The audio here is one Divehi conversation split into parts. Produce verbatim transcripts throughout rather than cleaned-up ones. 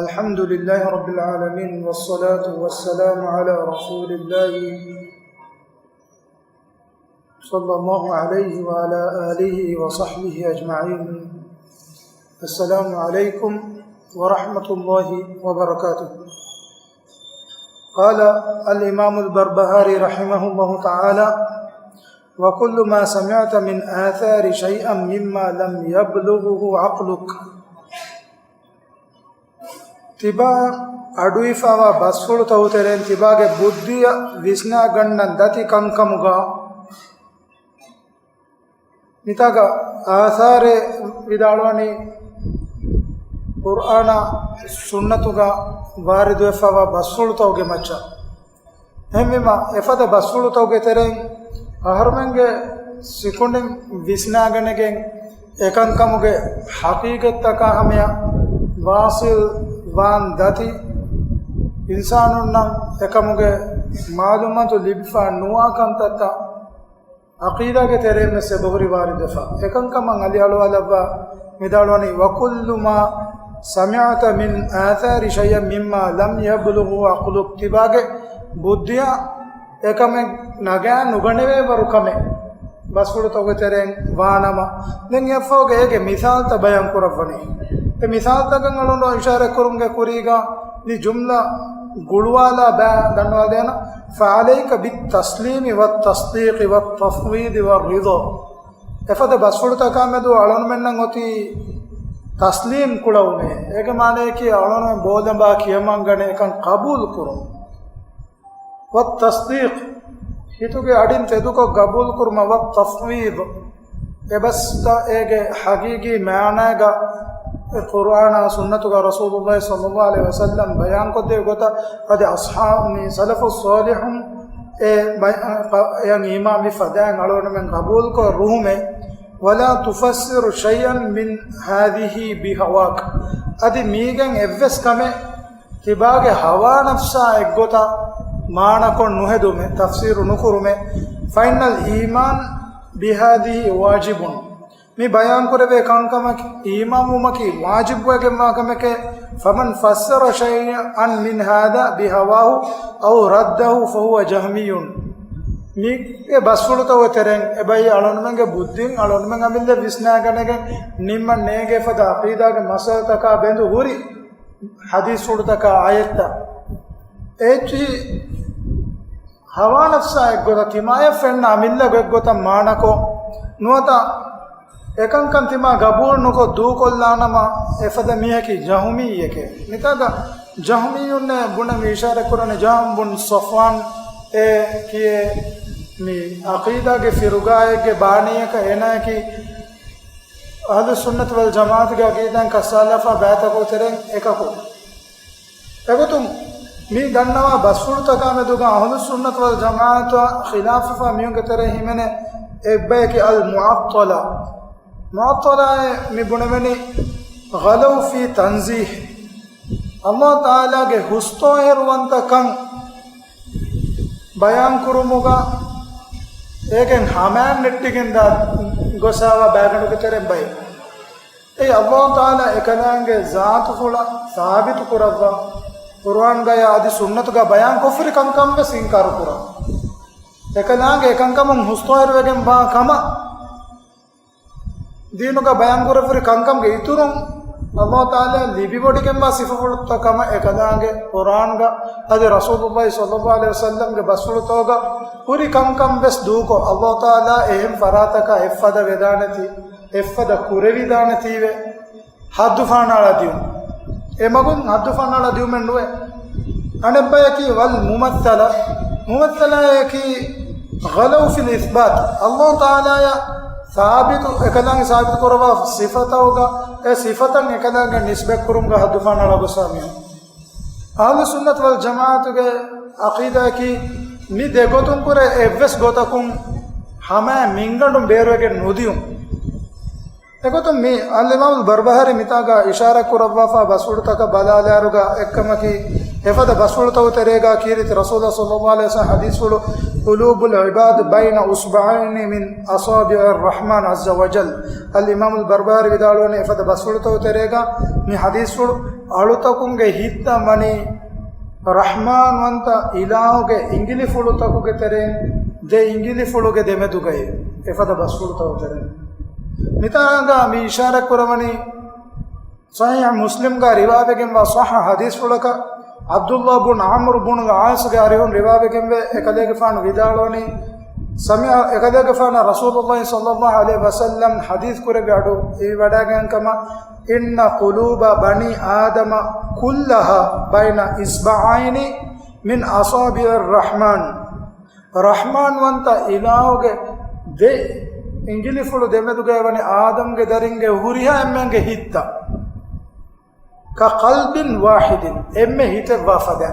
الحمد لله رب العالمين، والصلاة والسلام على رسول الله صلى الله عليه وعلى آله وصحبه أجمعين. السلام عليكم ورحمة الله وبركاته. قال الإمام البربهاري رحمه الله تعالى: وكل ما سمعت من آثار شيئا مما لم يبلغه عقلك. ތިބާ އަޑުއިވިފައިވާ ބަސްފުޅުތަކުގެ ތެރެއިން ތިބާގެ ބުއްދިއަށް ވިސްނާގަންނަން ދަތި ކަންކަމުގަ، މިތާގަ އާސާރެއް ވިދާޅުވަނީ ޤުރްއާނާ ސުންނަތުގަ ވާރިދުވެފައިވާ ބަސްފުޅުތަކުގެ މައްޗަށް. އެހެންވީމަ، އެފަދަ ބަސްފުޅުތަކުގެ ތެރެއިން އަހަރުމެންގެ ސިކުނޑިން ވިސްނާގަނެގެން، އެކަންކަމުގެ ޙަޤީޤަތްތަކާ ހަމަޔަށް ވާޞިލް ވާން ދަތި އިންސާނުންނަށް އެކަމުގެ މަޢުލޫމާތު ލިބިފަ ނުވާ ކަންތައްތައް ޢަޤީދާގެ ތެރެއިން ވެސް އެބަހުރި ވާރިދުވެފަ. އެކަންކަމަށް ޢަލީ އަޅުވާލައްވާ ވިދާޅުވަނީ، وكل ما سمعت من آثار شيئا مما لم يبلغه عقلك، ތިބާގެ ބުއްދިއަށް އެކަމެއް ނަގާ ނުގަނެވޭވަރު ކަމެއް ބަސްފުޅުތަކުގެ ތެރެއިން ވާނަމަ، ދެން އެއަށްފަހުގަ އޭގެ މިސާލުތައް ބަޔާން ކުރައްވަނީ. އެ މިސާލުތަކަށް އަޅުގަނޑު އިޝާރަތްކުރުމުގެ ކުރީގަ މި ޖުމްލަ ގުޅުވާލާ ބައި ދަންނަވާލަން. فعليك بالتسليم والتصديق والتفويض والرضا. އެފަދަ ބަސްފުޅުތަކާމެދު އަޅުގަނޑުމެންނަށް އޮތީ ތަސްލީމް ކުޅަވުމޭ. އޭގެ މާނަޔަކީ އަޅުގަނޑުމެން ބޯލަނބާ ކިޔަމަންގަނެ އެކަން ޤަބޫލު ކުރުން. والتصديق، ހިތުގެ އަޑިން ތެދުކޮށް ޤަބޫލު ކުރުމަށް، والتفويض، އެ ބަސްތައް އޭގެ ޙަޤީޤީ މާނައިގަ ޤުރްއާނާ ސުންނަތުގަ ރަސޫލުﷲ ޞައްލަﷲ ޢަލައިހި ވަސައްލަމް ބަޔާންކޮށްދެއްވި ގޮތަށް އަދި އަޞްޙާބުން، ސަލަފުއް ޞާލިޙުން އެ ބަޔާ-، އެއަށް އީމާންވި ފަދައިން އަޅުގަނޑުމެން ޤަބޫލުކޮށް ރުހުމޭ. ولا تفسر شيئا من هذه بهواك. އަދި މީގެން އެއްވެސް ކަމެއް ތިބާގެ ހަވާ ނަފްސާ އެއްގޮތަށް މާނަކޮށް ނުހެދުމެއް، ތަފްސީރު ނުކުރުމެއް. فإن الإيمان بهذه واجب. މި ބަޔާންކުރެވޭ ކަންކަމަކީ އީމާންވުމަކީ ވާޖިބުވެގެންވާ ކަމެކޭ. فمن فسر شيئا من هذا بهواه أو رده فهو جهمي. މީގެ ބަސްފުޅުތަކުގެ ތެރެއިން އެބައި އަޅުގަނޑުމެންގެ ބުއްދިން އަޅުގަނޑުމެން އަމިއްލަ ވިސްނާގަނެގެން ނިންމަން ނޭނގޭ ފަދަ ޢަޤީދާގެ މައްސަލަތަކާ ބެނދު ހުރި ޙަދީޘްފުޅުތަކާ އާޔަތްތައް އެއްޗިހި ހަވާ ނަފްސާ އެއްގޮތަށް ތިމާޔަށް ފެންނަ އަމިއްލަ ގޮތްގޮތަށް މާނަކޮށް ނުވަތަ އެކަންކަން ތިމާ ގަބޫލު ނުކޮށް ދޫކޮށްލާނަމަ އެފަދަ މީހަކީ ޖަހުމީއެކޭ. މިތާގަ ޖަހުމީއުންނޭ ބުނެ މި އިޝާރަތް ކުރަނީ ޖަހުމް ބުން ޞަފްވާން އޭ ކިޔޭ މި ޢަޤީދާގެ ފިރުގާއެއްގެ ބާނީއަކަށް އޭނާއަކީ އަހްލުއްސުންނަތި ވަލް ޖަމާޢަތުގެ ޢަޤީދާއިން ކައްސާލާފާ ބައިތަކުގެ ތެރެއިން އެކަކު. އެގޮތުން މި ދަންނަވާ ބަސްފުޅުތަކާމެދުގަ އަހްލުއްސުންނަތި ވަލް ޖަމާޢަތާ ޚިލާފުވެފަ މީހުންގެ ތެރެއިން ހިމެނޭ އެއްބަޔަކީ އަލް މުޢައްޠަލާ. މުޢައްޠަލާއޭ މި ބުނެވެނީ ޣަލަވް ފީ ތަންޒީހް. އައްލާހު ތަޢާލާގެ ހުސްތޯއިރުވަންތަކަން ބަޔާންކުރުމުގަ އޭގެން ހަމައިން ނެއްޓިގެންދާ ގޮސާވާ ބައިގަނޑުގެ ތެރެއިން ބައެއް. އެއީ އައްލާހު ތަޢާލާ އެކަލާނގެ ޒާތުފުޅަށް ސާބިތު ކުރައްވާ، ޤުރުއާންގަޔާ އަދި ސުންނަތުގަ ބަޔާން ކޮށްފުރި ކަންކަން ވެސް އިންކާރު ކުރާ. އެކަލާނގެ އެކަންކަމުން ހުސްތޯއިރުވެގެން ވާ ކަމަށް ދީނުގަ ބަޔާން ކުރެފުރި ކަންކަމުގެ އިތުރުން، އައްލާހު ތަޢާލާ ލިބިވޮޑިގެންވާ ސިފަފުޅުތައް ކަމަށް އެކަލާނގެ ޤުރުއާންގަ އަދި ރަސޫލުﷲ ޞައްލަﷲ ޢަލައިހި ވަސައްލަމްގެ ބަސްފުޅުތަކުގަ ހުރި ކަންކަން ވެސް ދޫކޮށް، އައްލާހު ތަޢާލާ އެހެން ފަރާތަކަށް އެއްފަދަ ވެދާނެތީ، އެއްފަދަ ކުރެވިދާނެތީވެ ހައްދު ފަހަނައަޅާ ދިޔުން. އެމަގުން ހައްދު ފަހަނައަޅާ ދިޔުމެއް ނުވޭ. އަނެއްބަޔަކީ ވަލް މުމައްސަލަ. މުމައްސަލާއަކީ ޣަލަވް ފިލް އިސްބާތް. އައްލާހު ތަޢާލާޔަށް ސާބިތު، އެކަލާނގެ ސާބިތު ކުރައްވާ ސިފަތަކުގަ އެ ސިފަތައް އެކަލާނގެ ނިސްބަތް ކުރުމުގަ ހައްދު ފަހަނައަޅާ ގޮސްފަ މީހުން. އަހްލުއްސުންނަތި ވަލް ޖަމާޢަތުގެ ޢަޤީދާއަކީ މި ދެ ގޮތުން ކުރެ އެއްވެސް ގޮތަކުން ހަމައިން މިންގަނޑުން ބޭރުވެގެން ނުދިޔުން. އެގޮތުން މި އަލްއިމާމުލް ބަރްބަހާރީ މިތާގަ އިޝާރާތް ކުރައްވާފާ ބަސްފުޅުތަކަށް ބަލާލާއިރުގަ އެއްކަމަކީ، އެފަދަ ބަސްފުޅުތަކުގެ ތެރޭގަ ކީރިތި ރަސޫލާ ޞައްލައްލާހު ޢަލައިހި ވަސައްލަމަ ޙަދީޘްފުޅު، "قلوب العباد بين إصبعين من أصابع الرحمن عز وجل." އަލް އިމާމުލް ބަރްބަހާރީ ވިދާޅުވަނީ އެފަދަ ބަސްފުޅުތަކުގެ ތެރޭގަ މި ޙަދީޘްފުޅު، އަޅުތަކުންގެ ހިތްތައް ވަނީ ރަޙްމާންވަންތަ އިލާހުގެ އިނގިލިފުޅުތަކުގެ ތެރެއިން ދެ އިނގިލިފުޅުގެ ދެމެދުގައި. އެފަދަ ބަސްފުޅުތަކުގެ ތެރެއިން. މިތާގަ މި އިޝާރަތް ކުރަވަނީ ޞަޙީޙު މުސްލިމްގަ ރިވާވެގެންވާ ޞައްޙަ ޙަދީޘްފުޅަކަށް، ޢަބްދުﷲ ބުން ޢަމްރު ބުނުލް ޢާޞްގެ އަރިހުން ރިވާވެގެންވޭ، އެކަލޭގެފާނު ވިދާޅުވަނީ، ސަމިޢަ، އެކަލޭގެފާނަށް ރަސޫލުﷲ ޞައްލައްލާހު ޢަލައިހި ވަސައްލަމް ޙަދީޘް ކުރެއްވި އަޑު އެއީ ވަޑައިގެން ކަމަށް، "إن قلوب بني آدم كلها بين إصبعين من أصابع الرحمن." ރަޙްމާންވަންތަ އިލާހުގެ ދެ އިނގިލިފުޅު ދެމެދުގައި ވަނީ އާދަމްގެ ދަރިންގެ ހުރިހާ އެންމެންގެ ހިތްތައް. كقلب واحد، އެންމެ ހިތެއްވާ ފަދަ.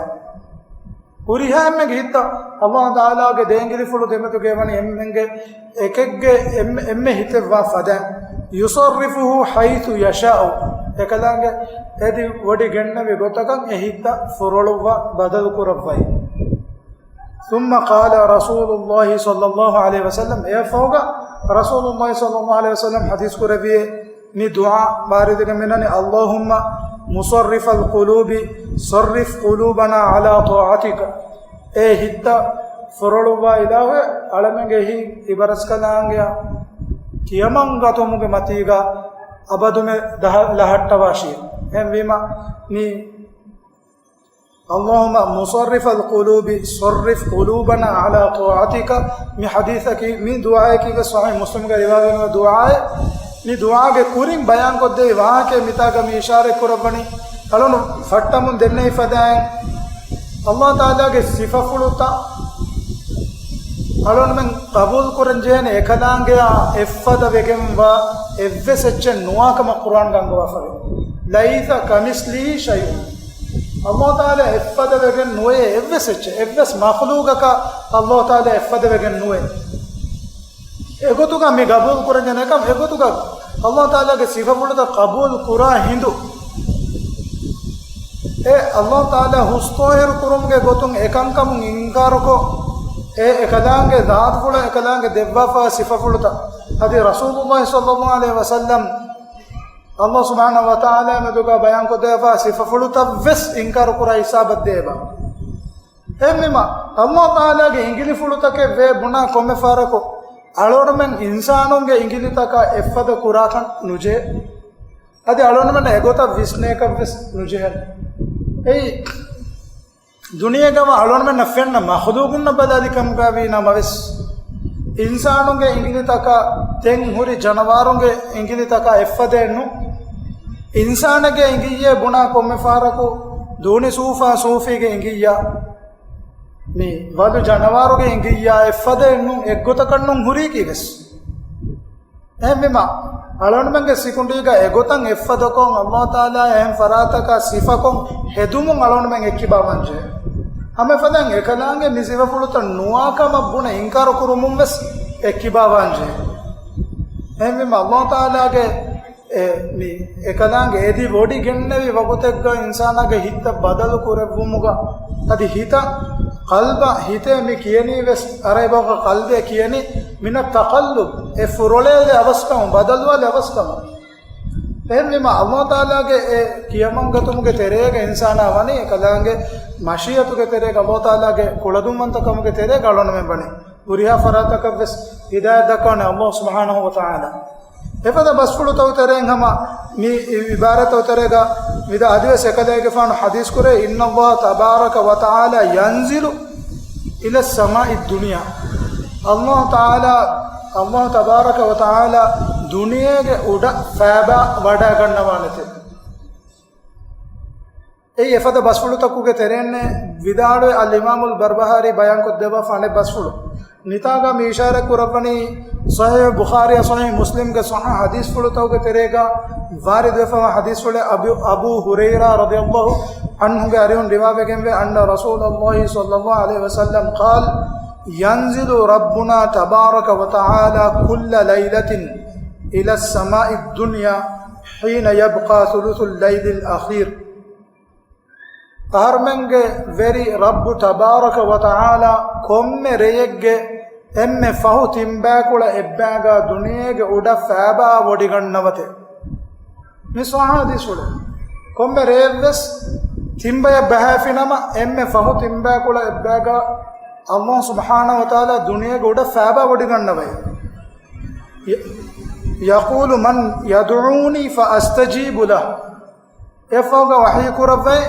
ހުރިހާ އެންމެންގެ ހިތްތައް ﷲ ތަޢާލާގެ ދެ އިނގިލިފުޅު ދެމެދުގައި ވަނީ އެންމެންގެ އެކެއްގެ އެންމެ، އެންމެ ހިތެއްވާ ފަދަ. يصرفه حيث يشاء، އެކަލާނގެ އެދި ވޮޑި ގެންނެވި ގޮތަކަށް އެ ހިތްތައް ފުރޮޅުއްވާ ބަދަލު ކުރައްވައި. ثم قال رسول الله صلى الله عليه وسلم، އެއަށްފަހުގަ ރަސޫލުﷲ ޞައްލައްލާހު ޢަލައިހި ވަސައްލަމް ޙަދީޘް ކުރެއްވިއޭ، މި ދުޢާ ވާރިދުވެގެން މިނަނީ، اللهم مصرف القلوب صرف قلوبنا على طاعتك. އޭ ހިތްތައް ފުރޮޅުއްވާ އިލާހު، އަޅަމެންގެ ހިތް އިބަރަސްކަލާނގެއަށް ކިޔަމަން ގަތުމުގެ މަތީގަ އަބަދުމެ ދަހަ، ލަހައްޓަވާށި. އެހެންވީމަ މި اللهم مصرف القلوب صرف قلوبنا على طاعتك، މި ޙަދީޘަކީ، މި ދުޢާއަކީ ވެސް ޞަޙީޙު މުސްލިމްގަ ރިވާވެގެންވާ ދުޢާއެއް. މި ދުޢާގެ ކުރިން ބަޔާންކޮށްދެވި ވާހަކައެއް މިތާގަ މި އިޝާރަތް ކުރައްވަނީ، އަޅުން ފައްޓަމުން ދެންނެވި ފަދައިން، ﷲ ތަޢާލާގެ ސިފަފުޅުތައް އަޅުންމެން ޤަބޫލު ކުރަން ޖެހޭނެ އެކަލާނގެއާ އެއްފަދަ ވެގެންވާ އެއްވެސް އެއްޗެއް ނުވާކަމަށް ޤުރްއާން ގަންގަވާފަވޭ. ليس كمثله شيء. ﷲ ތަޢާލާ އެއްފަދަ ވެގެން ނުވޭ އެއްވެސް އެއްޗެއް. އެއްވެސް މަޚްލޫޤަކަށް ﷲ ތަޢާލާ އެއްފަދަ ވެގެން ނުވޭ. އެގޮތުގަ މި ގަބޫލު ކުރަންޖެހޭނެ ކަމަށް، އެގޮތުގަ ﷲ ތަޢާލާގެ ސިފަފުޅުތައް ޤަބޫލު ކުރާ ހިނދު، އެ ﷲ ތަޢާލާ ހުސްޠާހިރު ކުރުމުގެ ގޮތުން އެކަންކަމުން އިންކާރުކޮށް، އެ އެކަލާނގެ ޛާތުފުޅަށް އެކަލާނގެ ދެއްވާފާ ސިފަފުޅުތައް، އަދި ރަސޫލުﷲ ޞައްލައްލާހު ޢަލައިހި ވަސައްލަމް ﷲ ސުބްޙާނަހޫ ވަތަޢާލާ މެދުގަ ބަޔާންކޮށްދެވާފާ ސިފަފުޅުތައް ވެސް އިންކާރު ކުރާ ހިސާބަށް ދޭބަ. އެހެންވީމަ، ﷲ ތަޢާލާގެ އިނގިލިފުޅުތަކެއް ވޭ ބުނާ ކޮންމެ ފަހަރަކު އަޅުގަނޑުމެން އިންސާނުންގެ އިނގިލިތަކާ އެއްފަދަ ކުރާކަށް ނުޖެހޭ. އަދި އަޅުގަނޑުމެން އެގޮތަށް ވިސްނޭކަށް ވެސް ނުޖެހޭ. އެއީ، ދުނިޔޭގަވާ އަޅުގަނޑުމެންނަށް ފެންނަ މަޚްލޫޤުންނަށް ބަލާލި ކަމުގަ ވީ ނަމަވެސް، އިންސާނުންގެ އިނގިލިތަކާ ދެން ހުރި ޖަނަވާރުންގެ އިނގިލިތަކާ އެއްފަދައެއް ނޫން. އިންސާނެއްގެ އިނގިއްޔޭ ބުނާ ކޮންމެ ފަހަރަކު ދޫނި ސޫފާ ސޫފީގެ އިނގިއްޔާ، މި ވަލު ޖަނަވާރުގެ އިނގިއްޔާ އެއްފަދައެއް ނޫން، އެއްގޮތަކަށް ނޫން ހުރީކީ ވެސް. އެހެންވީމަ، އަޅުގަނޑުމެންގެ ސިކުނޑީގަ އެގޮތަށް އެއްފަދަކޮށް، ﷲ ތަޢާލާ އެހެން ފަރާތަކާ ސިފަކޮށް ހެދުމުން އަޅުގަނޑުމެން އެއްކިބާވާންޖެހޭ. ހަމައެފަދައިން އެކަލާނގެ މި ސިފަފުޅުތައް ނުވާކަމަށް ބުނެ އިންކާރު ކުރުމުން ވެސް އެއްކިބާވާންޖެހޭ. އެހެންވީމަ، ﷲ ތަޢާލާގެ އެ، މި އެކަލާނގެ އެދި ވޮޑި ގެންނެވި ވަގުތެއްގަ އިންސާނާގެ ހިތްތައް ބަދަލު ކުރެއްވުމުގަ، އަދި ހިތަށް، ޤަލްބަށް، ހިތޭ މި ކިޔަނީ ވެސް ޢަރަބި ބަހުގަ ޤަލްބޭ ކިޔަނީ، މިނަ ތަޤައްލުބް، އެ ފުރޮޅޭލި އަވަސްކަމުން، ބަދަލުވާލި އަވަސްކަމުން. އެހެންވީމަ، ﷲ ތަޢާލާގެ އެ ކިޔަމަންގަތުމުގެ ތެރޭގަ އިންސާނާ ވަނީ އެކަލާނގެ މަޝީއަތުގެ ތެރޭގަ، ﷲ ތަޢާލާގެ ކުޅަދުންވަންތަކަމުގެ ތެރޭގަ އަޅުގަނޑުމެން ވަނީ. ހުރިހާ ފަރާތަކަށް ވެސް ހިދާޔަތް ދައްކަވަނީ ﷲ ސުބްޙާނަހޫ ވަތަޢާލާ. އެފަދަ ބަސްފުޅުތަކުގެ ތެރެއިން ހަމަ މި އިބާރާތްތަކުގެ ތެރޭގަ ވިދާ އަދިވެސް އެކަލޭގެފާނު ޙަދީޘް ކުރޭ، إن الله تبارك وتعالى ينزل إلى السماء الدنيا. ﷲ ތަޢާލާ، ﷲ ތަބާރަކަ ވަތަޢާލާ ދުނިޔޭގެ އުޑަށް ފައިބާ ވަޑައިގަންނަވާނެތެ. އެއީ އެފަދަ ބަސްފުޅުތަކުގެ ތެރެއިންނޭ ވިދާޅުވެ އަލްއިމާމުލް ބަރްބަހާރީ ބަޔާންކޮށްދެއްވާފަ އަނެއް ބަސްފުޅު. ނިތާގަ މި އިޝާރަތް ކުރައްވަނީ ޞަޙީޙު ބުޚާރީއާ ޞަޙީޙު މުސްލިމްގެ ޞައްޙަ ޙަދީޘްފުޅުތަކުގެ ތެރޭގަ ވާރިދުވެފަވާ ޙަދީޘްފުޅެއް އަބި، އަބޫ ހުރައިރާ ރަޟިޔަﷲ ޢަންހުގެ އަރިހުން ރިވާވެގެންވޭ، أن رسول الله صلى الله عليه وسلم قال، ينزل ربنا تبارك وتعالى كل ليلة إلى السماء الدنيا حين يبقى ثلث الليل الأخير. އަހަރުމެންގެ ވެރި ރައްބު ތަބާރަކަ ވަތަޢާލާ ކޮންމެ ރެޔެއްގެ އެންމެ ފަހު ތިންބައިކުޅަ އެއްބައިގާ ދުނިޔޭގެ އުޑަ ފައިބާ ވޮޑިގަންނަވަތެ. މި ޞައްޙަ ޙަދީޘްފުޅެއް. ކޮންމެ ރެޔެއްވެސް ތިންބަޔަށް ބަހައިފިނަމަ، އެންމެ ފަހު ތިންބައިކުޅަ އެއްބައިގާ ﷲ ސުބްޙާނަހޫ ވަތަޢާލާ ދުނިޔޭގެ އުޑަ ފައިބާ ވޮޑިގަންނަވައި. ޔަ-، يَقُولُ مَنْ يَدْعُونِي فَأَسْتَجِيبُ لَهُ. އެއަށްފަހުގަ ވަޙީ ކުރައްވައި،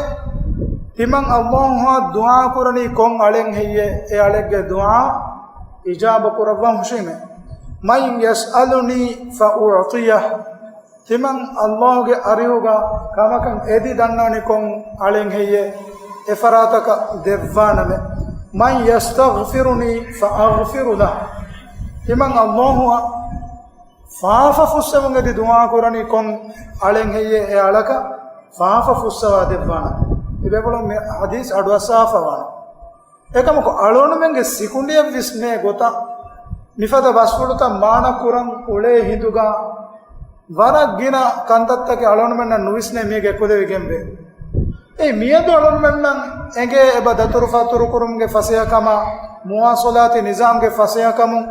ތިމަން ﷲ އަށް ދުޢާ ކުރަނީ ކޮން އަޅެއް ހެއްޔޭ؟ އެ އަޅެއްގެ ދުޢާ އިޖާބަ ކުރައްވަން ހުށީމޭ. مَنْ يَسْأَلُنِي فَأُعْطِيَهُ. ތިމަން ﷲ ގެ އަރިހުގަ ކަމަކަށް އެދި ދަންނަވަނީ ކޮން އަޅެއް ހެއްޔޭ؟ އެފަރާތަކަށް ދެއްވާނަމޭ. مَنْ يَسْتَغْفِرُنِي فَأَغْفِرُ لَهُ. ތިމަން ﷲ އަށް ފާފަ ފުއްސެވުން އެދި ދުޢާ ކުރަނީ ކޮން އަޅެއް ހެއްޔޭ؟ އެ އަޅަކަށް ފާފަ ފުއްސަވާ ދެއްވާނަމޭ. ތިބޭފުޅުން މި ޙަދީޘް އަޑުއައްސާފަ ވާނެ. އެކަމަކު، އަޅުގަނޑުމެންގެ ސިކުނޑިއަށް ވިސްނޭ ގޮތަށް މިފަދަ ބަސްފުޅުތައް މާނަ ކުރަން އުޅޭ ހިނދުގަ، ވަރަށް ގިނަ ކަންތައްތަކެއް އަޅުގަނޑުމެންނަށް ނުވިސްނޭ މީގެ އެކުލެވިގެންވޭ. އެ މިއަދު އަޅުގަނޑުމެންނަށް އެނގޭ އެބަ ދަތުރުފަތުރުކުރުމުގެ ފަސޭހަކަމާ، މުވާޞަލާތީ ނިޒާމްގެ ފަސޭހަކަމުން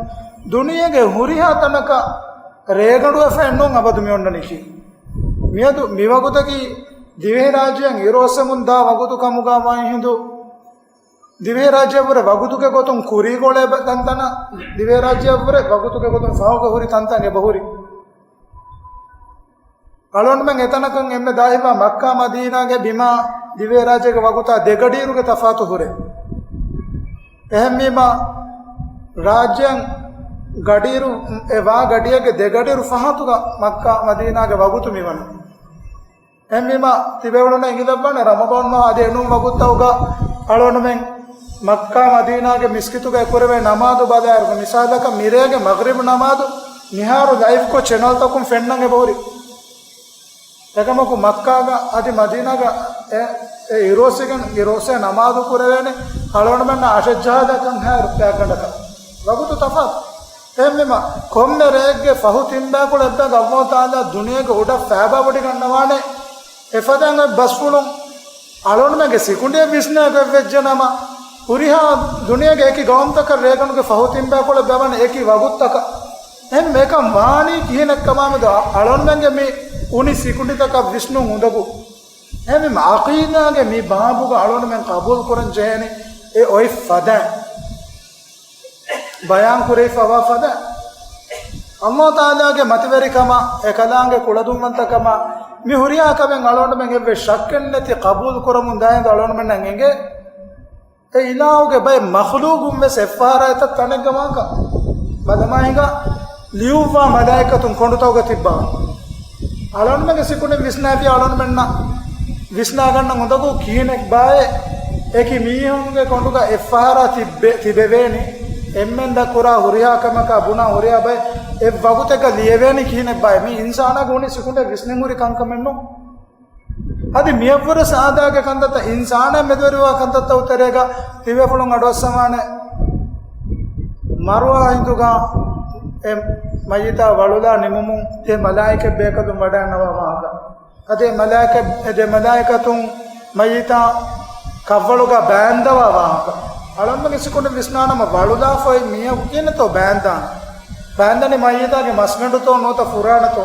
ދުނިޔޭގެ ހުރިހާ ތަނަކަށް ރޭގަނޑުވެފައެއް ނޫން އަބަދު މި އޮންނަނީކީ. މިއަދު މިވަގުތަކީ ދިވެހިރާއްޖެއަށް އިރުއޮއްސެމުން ދާ ވަގުތު ކަމުގަ ވާން ހިނދު، ދިވެހިރާއްޖެއަށްވުރެ ވަގުތުގެ ގޮތުން ކުރީގޮޅޭ ބަ-، ތަންތަނަށް، ދިވެހިރާއްޖެއަށްވުރެ ވަގުތުގެ ގޮތުން ފަހުގަ ހުރި ތަންތަން އެބަހުރި. އަޅުގަނޑުމެން އެތަނަކަށް އެންމެ ދާހިތްވާ މައްކާ މަދީނާގެ ބިމާ ދިވެހިރާއްޖޭގެ ވަގުތާ ދެގަޑިއިރުގެ ތަފާތު ހުރޭ. އެހެންވީމަ، ރާއްޖެއަށް ގަޑިއިރު، އެ ވާ ގަޑިއެއްގެ ދެގަޑިއިރު ފަހަތުގަ މައްކާ މަދީނާގެ ވަގުތު މިވަނީ. އެހެންވީމަ، ތިބޭފުޅުންނަށް އެނގިލައްވާނެ ރަމަޟާން މަހު އަދި އެނޫން ވަގުތުތަކުގަ އަޅުގަނޑުމެން މައްކާ މަދީނާގެ މިސްކިތުގަ އެކުރެވޭ ނަމާދު ބަލާއިރުގަ، މިސާލަކަށް މިރޭގެ މަޣްރިބް ނަމާދު މިހާރު ލައިވްކޮށް ޗެނަލްތަކުން ފެންނަން އެބަހުރި. އެކަމަކު މައްކާގަ އަދި މަދީނާގަ އެ، އެ އިރުއޮއްސިގެން އިރުއޮއްސޭ ނަމާދު ކުރެވޭނެ އަޅުގަނޑުމެންނަށް އަށެއް ޖަހާލާކަން ހާއިރު ޕެއަކަނޑަކަށް ވަގުތު ތަފާތު. އެހެންވީމަ، ކޮންމެ ރެއެއްގެ ފަހު ތިންބައިކުޅަ އެއްބައި ﷲ ތަޢާލާ ދުނިޔޭގެ އުޑަށް ފައިބާވޮޑިގަންނަވާނެ. އެފަދައިން އޮތް ބަސްފުޅުން އަޅުގަނޑުމެންގެ ސިކުނޑިއަށް ވިސްނޭ ގޮތްވެއްޖެނަމަ، ހުރިހާ ދުނިޔޭގެ އެކި ގައުމުތަކަށް ރޭގަނޑުގެ ފަހު ތިންބައިކުޅަ އެއްބައި ވަނީ އެކި ވަގުތުތަކަށް. އެހެން އެކަން ވާނީ ކިހިނެއްކަމާމެދު އަޅުގަނޑުމެންގެ މި އުނި ސިކުނޑިތަކަށް ވިސްނުން އުނދަގޫ. އެހެންވީމަ، ޢަޤީދާގެ މި ބާބުގަ އަޅުގަނޑުމެން ޤަބޫލު ކުރަން ޖެހޭނީ އެ އޮތް ފަދައިން. ބަޔާން ކުރެވިފަވާ ފަދަ ﷲ ތަޢާލާގެ މަތިވެރިކަމާ، އެކަލާނގެ ކުޅަދުންވަންތަކަމާ، މި ހުރިހާ ކަމެއް އަޅުގަނޑުމެން އެއްވެސް ޝައްކެއްނެތި ޤަބޫލު ކުރަމުން ދާއިން އަޅުގަނޑުމެންނަށް އެނގޭ. އެ އިލާހުގެ ބައެއް މަޚްލޫޤުން ވެސް އެއްފަހަރާ އެތައް ތަނެއްގަ ވާކަން. ބަލަމާ ހިނގާ ލިޔުއްވާ މަލާއިކަތުން ކޮނޑުތަކުގަ ތިއްބާ. އަޅުގަނޑުމެންގެ ސިކުނޑިން ވިސްނާފި އަޅުގަނޑުމެންނަށް ވިސްނާގަންނަ އުނދަގޫ ކިހިނެއް ބާއޭ؟ އެކި މީހުންގެ ކޮނޑުގަ އެއްފަހަރާ ތިއްބެ-، ތިބެވޭނީ. އެންމެން ދަށްކުރާ ހުރިހާ ކަމަކާ ބުނާ ހުރިހާ ބައެއް އެއްވަގުތެއްގަ ލިޔެވޭނީ ކިހިނެއް ބާއޭ؟ މީ އިންސާނާގެ އުނި ސިކުނޑެއް ވިސްނެން ހުރި ކަންކަމެއް ނޫން. އަދި މިއަށްވުރެ ސާދާގެ ކަންތައްތައް، އިންސާނާ މެދުވެރިވާ ކަންތައްތައް ތެރޭގަ ތިބޭފުޅުން އަޑުއައްސަވާނެ. މަރުވާ ހިނދުގަ އެ މައްޔިތާ ވަޅުލާ ނިމުމުން ތި މަލާއިކަތް ބޭކަލުން ވަޑައިންނަވާ ވާހަކަ. އަދި މަލާއިކަ-، އެ ދެ މަލާއިކަތުން މައްޔިތާ ކަށްވަޅުގަ ބާންދަވާ ވާހަކަ. އަޅަންމެގެ ސިކުނޑި ވިސްނާނަމަ ވަޅުލާފަ އޮތް މީހަކު ކިހިނެއްތޯ ބާންދާނެ؟ ބާންދަނީ މައްޔިތާގެ މަސްގަނޑުތޯ ނުވަތަ ފުރާނަތޯ؟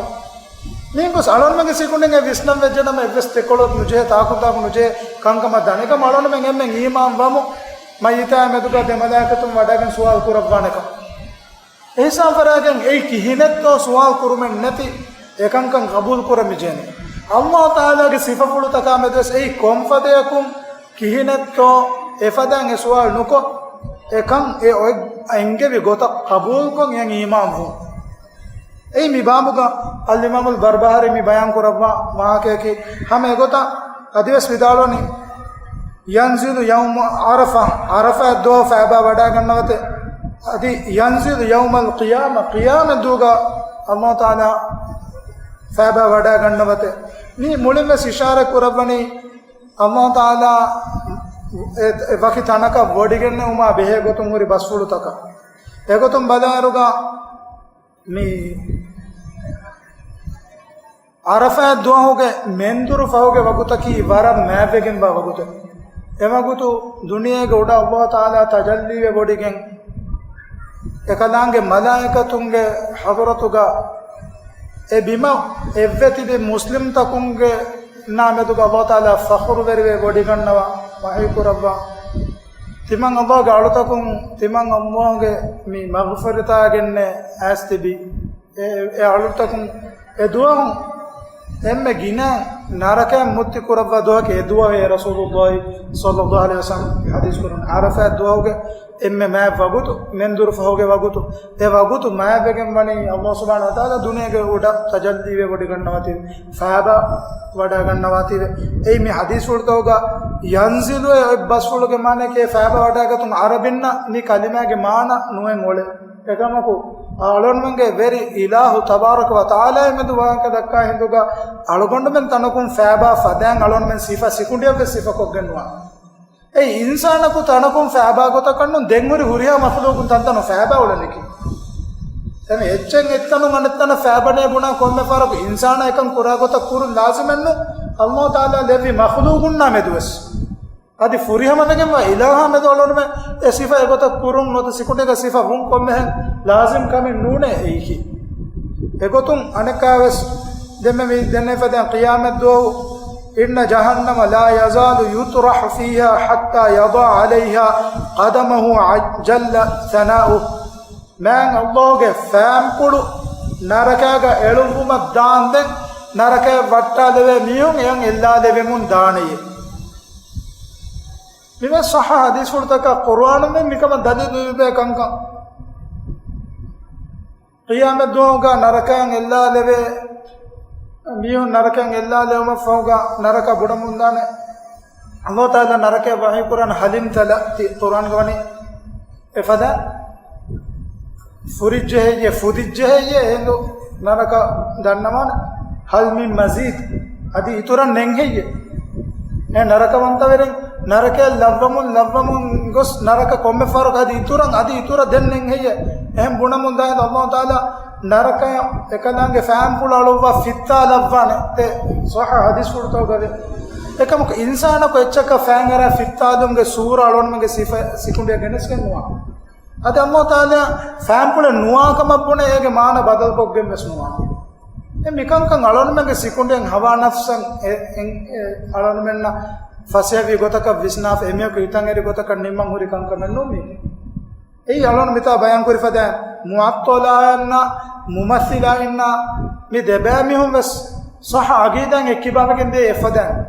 މީގޮސް އަޅަންމެގެ ސިކުނޑިން އެ ވިސްނަން ވެއްޖެނަމަ އެއްވެސް ތެކޮޅަކު ނުޖެހޭ، ތާކުންތާކު ނުޖެހޭ ކަންކަމަށް ދާނެ. އެކަމް އަޅަންމެން އެންމެން އީމާން ވަމު، މައްޔިތާ މެދުގަ ދެ މަލާއިކަތުން ވަޑައިގެން ސުވާލު ކުރައްވާނެކަން. އިޙްސާން ފަރާގެން އެއީ ކިހިނެއްތޯ ސުވާލު ކުރުމެއް ނެތި އެކަންކަން ޤަބޫލު ކުރަން މި ޖެހެނީ. ﷲ ތަޢާލާގެ ސިފަފުޅުތަކާ މެދުވެސް އެއީ ކޮންފަދަޔަކުން ކިހިނެއްތޯ އެފަދައިން އެ ސުވާލު ނުކޮށް، އެކަން އެ އޮތް އެންގެވި ގޮތަށް ޤަބޫލުކޮށް އެއަށް އީމާންވުން. އެއީ މި ބާބުގަ އަލްއިމާމުލް ބަރްބަހާރީ މި ބަޔާން ކުރައްވާ ވާހަކަޔަކީ. ހަމަ އެގޮތަށް އަދިވެސް ވިދާޅުވަނީ، ينزل يوم عرفة، ޢަރަފާތް ދުވަހު ފައިބާ ވަޑައިގަންނަވަތެ. އަދި ينزل يوم القيامة، ޤިޔާމަތް ދުވަހުގަ ﷲ ތަޢާލާ ފައިބާ ވަޑައިގަންނަވަތެ. މި މުޅިންވެސް އިޝާރަތް ކުރައްވަނީ ﷲ ތަޢާލާ އެ، އެ ވަކި ތަނަކަށް ވޮޑިގެންނެވުމާ ބެހޭ ގޮތުން ހުރި ބަސްފުޅުތަކަށް. އެގޮތުން ބަލާއިރުގަ މި ޢަރަފާތް ދުވަހުގެ މެންދުރު ފަހުގެ ވަގުތަކީ ވަރަށް މާތްވެގެންވާ ވަގުތެއް. އެވަގުތު ދުނިޔޭގެ އުޑަށް އައްލާހު ތަޢާލާ ތަޖައްލީވެ ވޮޑިގެން، އެކަލާނގެ މަލާއިކަތުންގެ ޙަޟްރަތުގަ އެ ބިމަށް އެއްވެ ތިބި މުސްލިމްތަކުންގެ ނާމެދުގަ އައްލާހު ތަޢާލާ ފަޚުރުވެރިވެ ވޮޑިގަންނަވާ، ވަޙީ ކުރައްވާ. ތިމަން އައްލާހުގެ އަޅުތަކުން، ތިމަން އައްލާހުގެ މި މަޣްފިރަތާގެންނޭ އައިސް ތިބީ. އެ، އެ އަޅުތަކުން އެ ދުވަހު އެންމެ ގިނަ ނަރަކައިން މުއްތި ކުރައްވާ ދުވަހަކީ އެ ދުވަހު ރަސޫލުއްލާހި ޞައްލައްލާހު ޢަލައިހި ވަސައްލަމަ ޙަދީޘް ކުރަން. ޢަރަފާތް ދުވަހުގެ އެންމެ މާތް ވަގުތު، މެންދުރު ފަހުގެ ވަގުތު، އެ ވަގުތު މާތްވެގެން ވަނީ އައްލާހު ސުބްޙާނަހޫ ވަތަޢާލާ ދުނިޔޭގެ އުޑަށް ތަޖައްލީވެ ވޮޑިގަންނަވާތީވެ، ފައިބާ ވަޑައިގަންނަވާތީވެ. އެއީ މި ޙަދީޘްފުޅުތަކުގަ ޔަންޒިލު އެ ބަސްފުޅުގެ މާނައަކީ ފައިބާ ވަޑައިގަތުން ޢަރަބިންނަށް މި ކަލިމާގެ މާނަ ނުވެން އުޅޭ. އެކަމަކު، އަޅުގަނޑުމެންގެ ވެރި އިލާހު ތަބާރަކަ ވަ ތަޢާލާ މެދު ވާހަކަ ދައްކާ ހިނދުގަ، އަޅުގަނޑުމެން ތަނަކުން ފައިބާ ފަދައިން އަޅުގަނޑުމެން ސިފަ ސިކުނޑިއަށްވެސް ސިފަކޮށްގެން ނުވާ. އެއީ އިންސާނަކު ތަނަކުން ފައިބާ ގޮތަކަށް ނޫން، ދެން ހުރި ހުރިހާ މަޚްލޫޤުން ތަންތަނުން ފައިބާ އުޅެނީކީ. ދެން އެއްޗެއް އެއްތަނުން އަނެއްތަނަށް ފައިބަނޭ ބުނާ ކޮންމެ ފަހަރަކު އިންސާނާ އެކަން ކުރާ ގޮތަށް ކުރުން ލާޒިމެއްނު، އައްލާހު ތަޢާލާ ލެއްވި މަޚްލޫޤުންނާ މެދުވެސް. އަދި ފުރިހަމަވެގެންވާ އިލާހާ މެދު އަޅުގަނޑުމެން އެ ސިފަ އެގޮތަށް ކުރުން ނުވަތަ ސިކުނޑީގަ ސިފަ ވުން ކޮންމެހެން ލާޒިމް ކަމެއް ނޫނޭ އެއީކީ. އެގޮތުން އަނެއްކާވެސް ދެންމެ މި ދެންނެވި ފަދައިން ޤިޔާމަތް ދުވަހު، إن جهنم لا يزال يطرح فيها حتى يضع عليها قدمه جل ثناؤه. މާތް އައްލާހުގެ ފާންޕުޅު ނަރަކާގަ އެޅުއްވުމަށް ދާންދެން ނަރަކަޔަށް ވައްޓާލެވޭ މީހުން އެޔަށް އެއްލާލެވެމުން ދާނެޔޭ. މިވެސް ޞައްޙަ ޙަދީޘްފުޅުތަކާ ޤުރުއާނުން މިކަމަށް ދަލީލު ލިބޭ ކަންކަން. ޤިޔާމަތް ދުވަހުގަ ނަރަކައިން އެއްލާލެވޭ، މީހުން ނަރަކައިން އެއްލާލެވުމަށްފަހުގަ ނަރަކަ ބުނަމުންދާނެ. އައްލާހު ތަޢާލާ ނަރަކަޔަށް ވަޙީ ކުރާން ހަލިމް ތަލައްތި، ޤުރުއާންގަ ވަނީ އެފަދަ ފުރިއްޖެހެއްޔޭ، ފުދިއްޖެހެއްޔޭ، އެހިނދު ނަރަކަ ދަންނަވާނެ. هل من مزيد؟ އަދި އިތުރަށް ނެތްހެއްޔޭ؟ އެ ނަރަކަވަންތަވެރިން ނަރަކަޔަށް ލައްވަމުން، ލައްވަމުން ގޮސް ނަރަކަ ކޮންމެ ފަހަރަކު އަދި އިތުރަށް، އަދި އިތުރަށް ދެން ނެތްހެއްޔޭ؟ އެހެން ބުނަމުން ދާއިދު އައްލާހު ތަޢާލާ ނަރަކަޔަށް އެކަލާނގެ ފާންޕުޅު އަޅުއްވާ ފިއްތާލައްވާނެ. އެ ޞައްޙަ ޙަދީޘްފުޅުތަކުގައި. އެކަމަކު އިންސާނަކު އެއްޗަކަށް ފައިން އަރާ ފިއްތާލުމުގެ ސޫރަ އަޅުގަނޑުމެންގެ ސިފަ ސިކުނޑިއަށް ގެނެސްގެން ނުވާ. އަދި އައްލާހު ތަޢާލާ ފާންޕުޅެއް ނުވާ ކަމަށް ބުނެ އޭގެ މާނަ ބަދަލުކޮށްގެން ވެސް ނުވާ. އެ މިކަންކަން އަޅުގަނޑުމެންގެ ސިކުނޑިއަށް ހަވާ ނަފްސަށް އެ، އެ، އެ، އަޅުގަނޑުމެންނަށް ފަސޭހަވި ގޮތަކަށް ވިސްނާފަ އެމީހަކު ހިތަށް އެރި ގޮތަކަށް ނިންމަން ހުރި ކަންކަމެއް ނޫން މީ. އެއީ އަޅުގަނޑު މިތާ ބަޔާން ކުރި ފަދައިން މުޢައްޠަލާއިންނާ މުމައްސިލާއިންނާ މި ދެބައިމީހުން ވެސް ޞައްޙަ ޢަޤީދާއިން އެއްކިބާވެގެން ދިޔަ އެފަދައިން.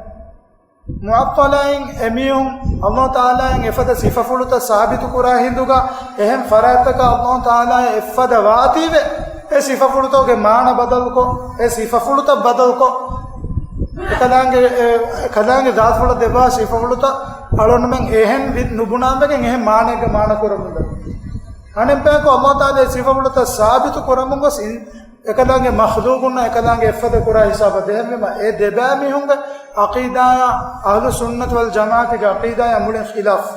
މުޢައްޠަލާއިން އެމީހުން އައްލާހު ތަޢާލާއަށް އެފަދަ ސިފަފުޅުތައް ސާބިތު ކުރާ ހިނދުގަ، އެހެން ފަރާތްތަކަށް އައްލާހު ތަޢާލާއަށް އެއްފަދަ ވާތީވެ، އެ ސިފަފުޅުތަކުގެ މާނަ ބަދަލުކޮށް، އެ ސިފަފުޅުތައް ބަދަލުކޮށް، އެކަލާނގެ، އެ، އެކަލާނގެ ޒާތުފުޅަށް ދެއްވާ ސިފަފުޅުތައް އަޅުގަނޑުމެން އެހެން ވި-، ނުބުނާންވެގެން އެހެން މާނައެއްގެ މާނަ ކުރަމުންދަނީ. އަނެއް ބަޔަކު އައްލާހު ތަޢާލާ ސިފަފުޅުތައް ސާބިތު ކުރަމުން ގޮސް އިން-، އެކަލާނގެ މަޚްލޫޤުންނަށް އެކަލާނގެ އެއްފަދަ ކުރާ ހިސާބަށް ދެހެންވީމަ، އެ ދެބައިމީހުންގެ ޢަޤީދާއާ، އަހްލު ސުންނަތު ވަލް ޖަމާޢަތުގެ ޢަޤީދާއާ މުޅިން ޚިލާފު.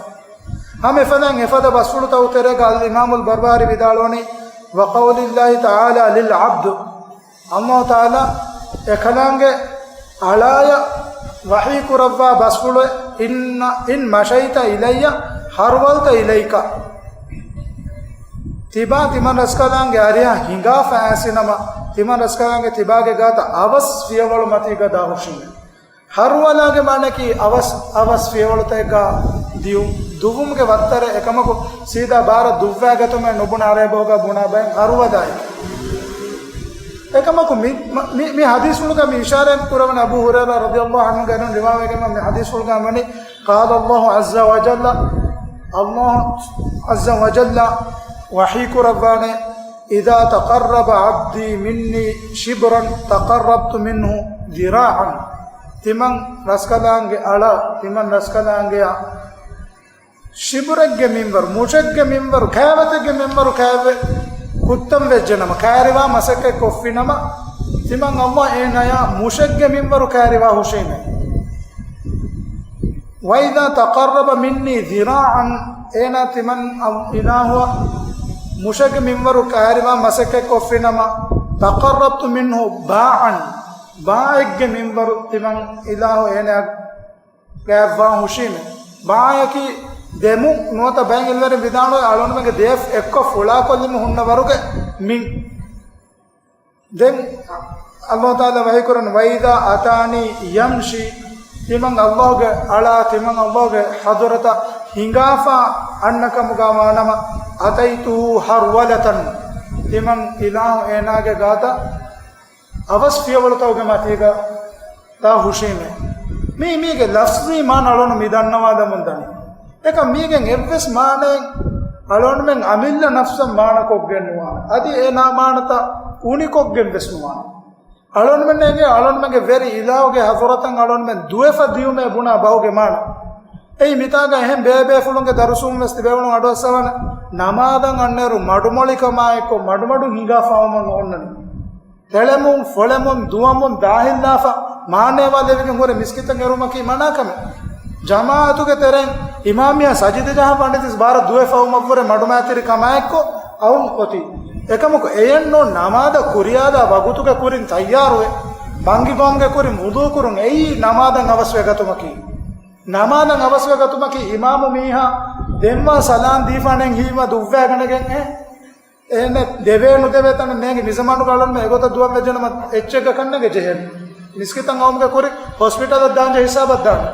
ހަމަ އެފަދައިން އެފަދަ ބަސްފުޅުތައް ތެރޭގަ އަލް އިމާމުލް ބަރްބަހާރީ ވިދާޅުވަނީ، وقول الله تعالى للعبد، އައްލާހު ތަޢާލާ އެކަލާނގެ އަޅާޔަށް ވަޙީ ކުރައްވާ ބަސްފުޅު، إن، إن مشيت إلي هرولت إليك. ތިބާ ތިމަން ރަސްކަލާނގެ އަރިހަށް ހިނގާފަ އައިސްނަމަ، ތިމަން ރަސްކަލާނގެ ތިބާގެ ގާތަށް އަވަސް ފިޔަވަޅު މަތީގަ ދާހުށީމޭ. ހަރުވަލާގެ މާނައަކީ އަވަސް، އަވަސް ފިޔަވަޅުތަކެއްގަ ދިޔުން. ދުއްވުމުގެ ވައްތަރެއް. އެކަމަކު ސީދާ ބާރަށް ދުއްވާގަތުމެއް ނުބުނާ އަރަބި ބަހުގަ ބުނާ ބައެއް ހަރުވަލާއި. އެކަމަކު މި، މި، މި ޙަދީޘްފުޅުގަ މި އިޝާރާތް ކުރެވުނު އަބޫ ހުރައިރާ ރަޟިޔަﷲ ޢަންހުގެ އަރިހުން ރިވާވެގެންވާ މި ޙަދީޘްފުޅުގަ ވަނީ، قال الله عز وجل، އައްލާހު ޢައްޒަ ވަޖައްލަ ވަޙީ ކުރައްވާނެ، إذا تقرب عبدي مني شبرا تقربت منه ذراعا. ތިމަން ރަސްކަލާނގެ އަޅާ، ތިމަން ރަސްކަލާނގެއާ ޝިބުރެއްގެ މިންވަރު، މުށެއްގެ މިންވަރު، ކައިވަތެއްގެ މިންވަރު ކައިވެ ކުއްތަން ވެއްޖެނަމަ، ކައިރިވާ މަސައްކަތް ކޮށްފިނަމަ، ތިމަން އައްލާހު އޭނަޔާ މުށެއްގެ މިންވަރު ކައިރިވާ ހުށީމޭ. وإذا تقرب مني ذراعا، އޭނާ ތިމަން އަ-، އިލާހުއަށް މުށެއްގެ މިންވަރު ކައިރިވާ މަސައްކަތް ކޮށްފިނަމަ، تقربت منه باعا، ބާއެއްގެ މިންވަރު ތިމަން އިލާހު އޭނަޔާ ގާތްވާ ހުށީމޭ. ބާޔަކީ ދެމުން ނުވަތަ ބައެއް އިލްމުވެރިން ވިދާޅުވޭ އަޅުގަނޑުމެންގެ ދޭފް އެއްކޮށް ފުޅާކޮށްލުމުން ހުންނަ ވަރުގެ މިން. ދެން އައްލާހު ތަޢާލާ ވަޙީކުރަން، "وَإِذَا أَتَانِي يَمْشِي"، ތިމަން އައްލާހުގެ އަޅާ، ތިމަން އައްލާހުގެ ޙަޟްރަތަށް ހިނގާފަ އަންނަ ކަމުގަ ވާނަމަ، "أَتَيْتُهُ هَرْوَلَةً"، ތިމަން އިލާހު އޭނާގެ ގާތަށް އަވަސް ފިޔަވަޅުތަކުގެ މަތީގަ ދާ ހުށީމޭ. މީ، މީގެ ލަފްޒީ މާނަ އަޅުނު މި ދަންނަވާލަމުން ދަނީ. އެކަމް މީގެން އެއްވެސް މާނައެއް އަޅުންމެން އަމިއްލަ ނަފްސަށް މާނަކޮށްގެން ނުވާނެ. އަދި އޭނާ މާނަތައް އުނިކޮށްގެން ވެސް ނުވާނެ. އަޅުންމެންނޭގެ އަޅުންމެންގެ ވެރި އިލާހުގެ ޙަޟްރަތަށް އަޅުންމެން ދުވެފަ ދިޔުމޭ ބުނާ ބަހުގެ މާނަ. އެއީ މިތާގަ އެހެން ބޭބޭފުޅުންގެ ދަރުސުން ވެސް ތިބޭފުޅުން އަޑުއައްސަވާނެ. ނަމާދަށް އަންނައިރު މަޑުމޮޅިކަމާއެއްކޮށް މަޑުމަޑުން ހިނގާފަ އައުމަށް އޮންނަނީ. ތެޅެމުން، ފޮޅެމުން، ދުވަމުން، ދާހިލްލާފަ، މާނައެއް ވާ ލެވިގެން ހުރެ މިސްކިތަށް އެރުމަކީ މަނާ ކަމެއް. ޖަމާޢަތުގެ ތެރެއިން އިމާމް މީހާ ސަޖިދަ ޖަހާ ބަނޑިތިސް ބާރަށް ދުވެފަ އައުމަށްވުރެ މަޑުމައިތިރި ކަމާއެއްކޮށް އައުން އޮތީ. އެކަމަކު އެޔެއްނޫން ނަމާދަށް ކުރިޔާލާ ވަގުތުގެ ކުރިން ތައްޔާރުވެ، ބަންގި ގޮމުގެ ކުރިން ވުޟޫ ކުރުން އެއީ ނަމާދަށް އަވަސްވެ ގަތުމަކީ. ނަމާދަށް އަވަސްވެ ގަތުމަކީ އިމާމު މީހާ ދެންވާ ސަލާން ދީފާނެ ހީވާ ދުއްވާގަނެގެން އެ އެހެން ދެވޭ ނުދެވޭ ތަނެއް ނޭނގި. މިޒަމާނުގަ އަޅުންމެ އެގޮތަށް ދުވަން ވެއްޖެނަމަ އެއްޗެއްގަ ކަންނޭނގެ ޖެހޭނެ. މިސްކިތަށް އައުމުގެ ކުރި ހޮސްޕިޓަލަށް ދާންޖެހޭ ހިސާބަށް ދާނެ.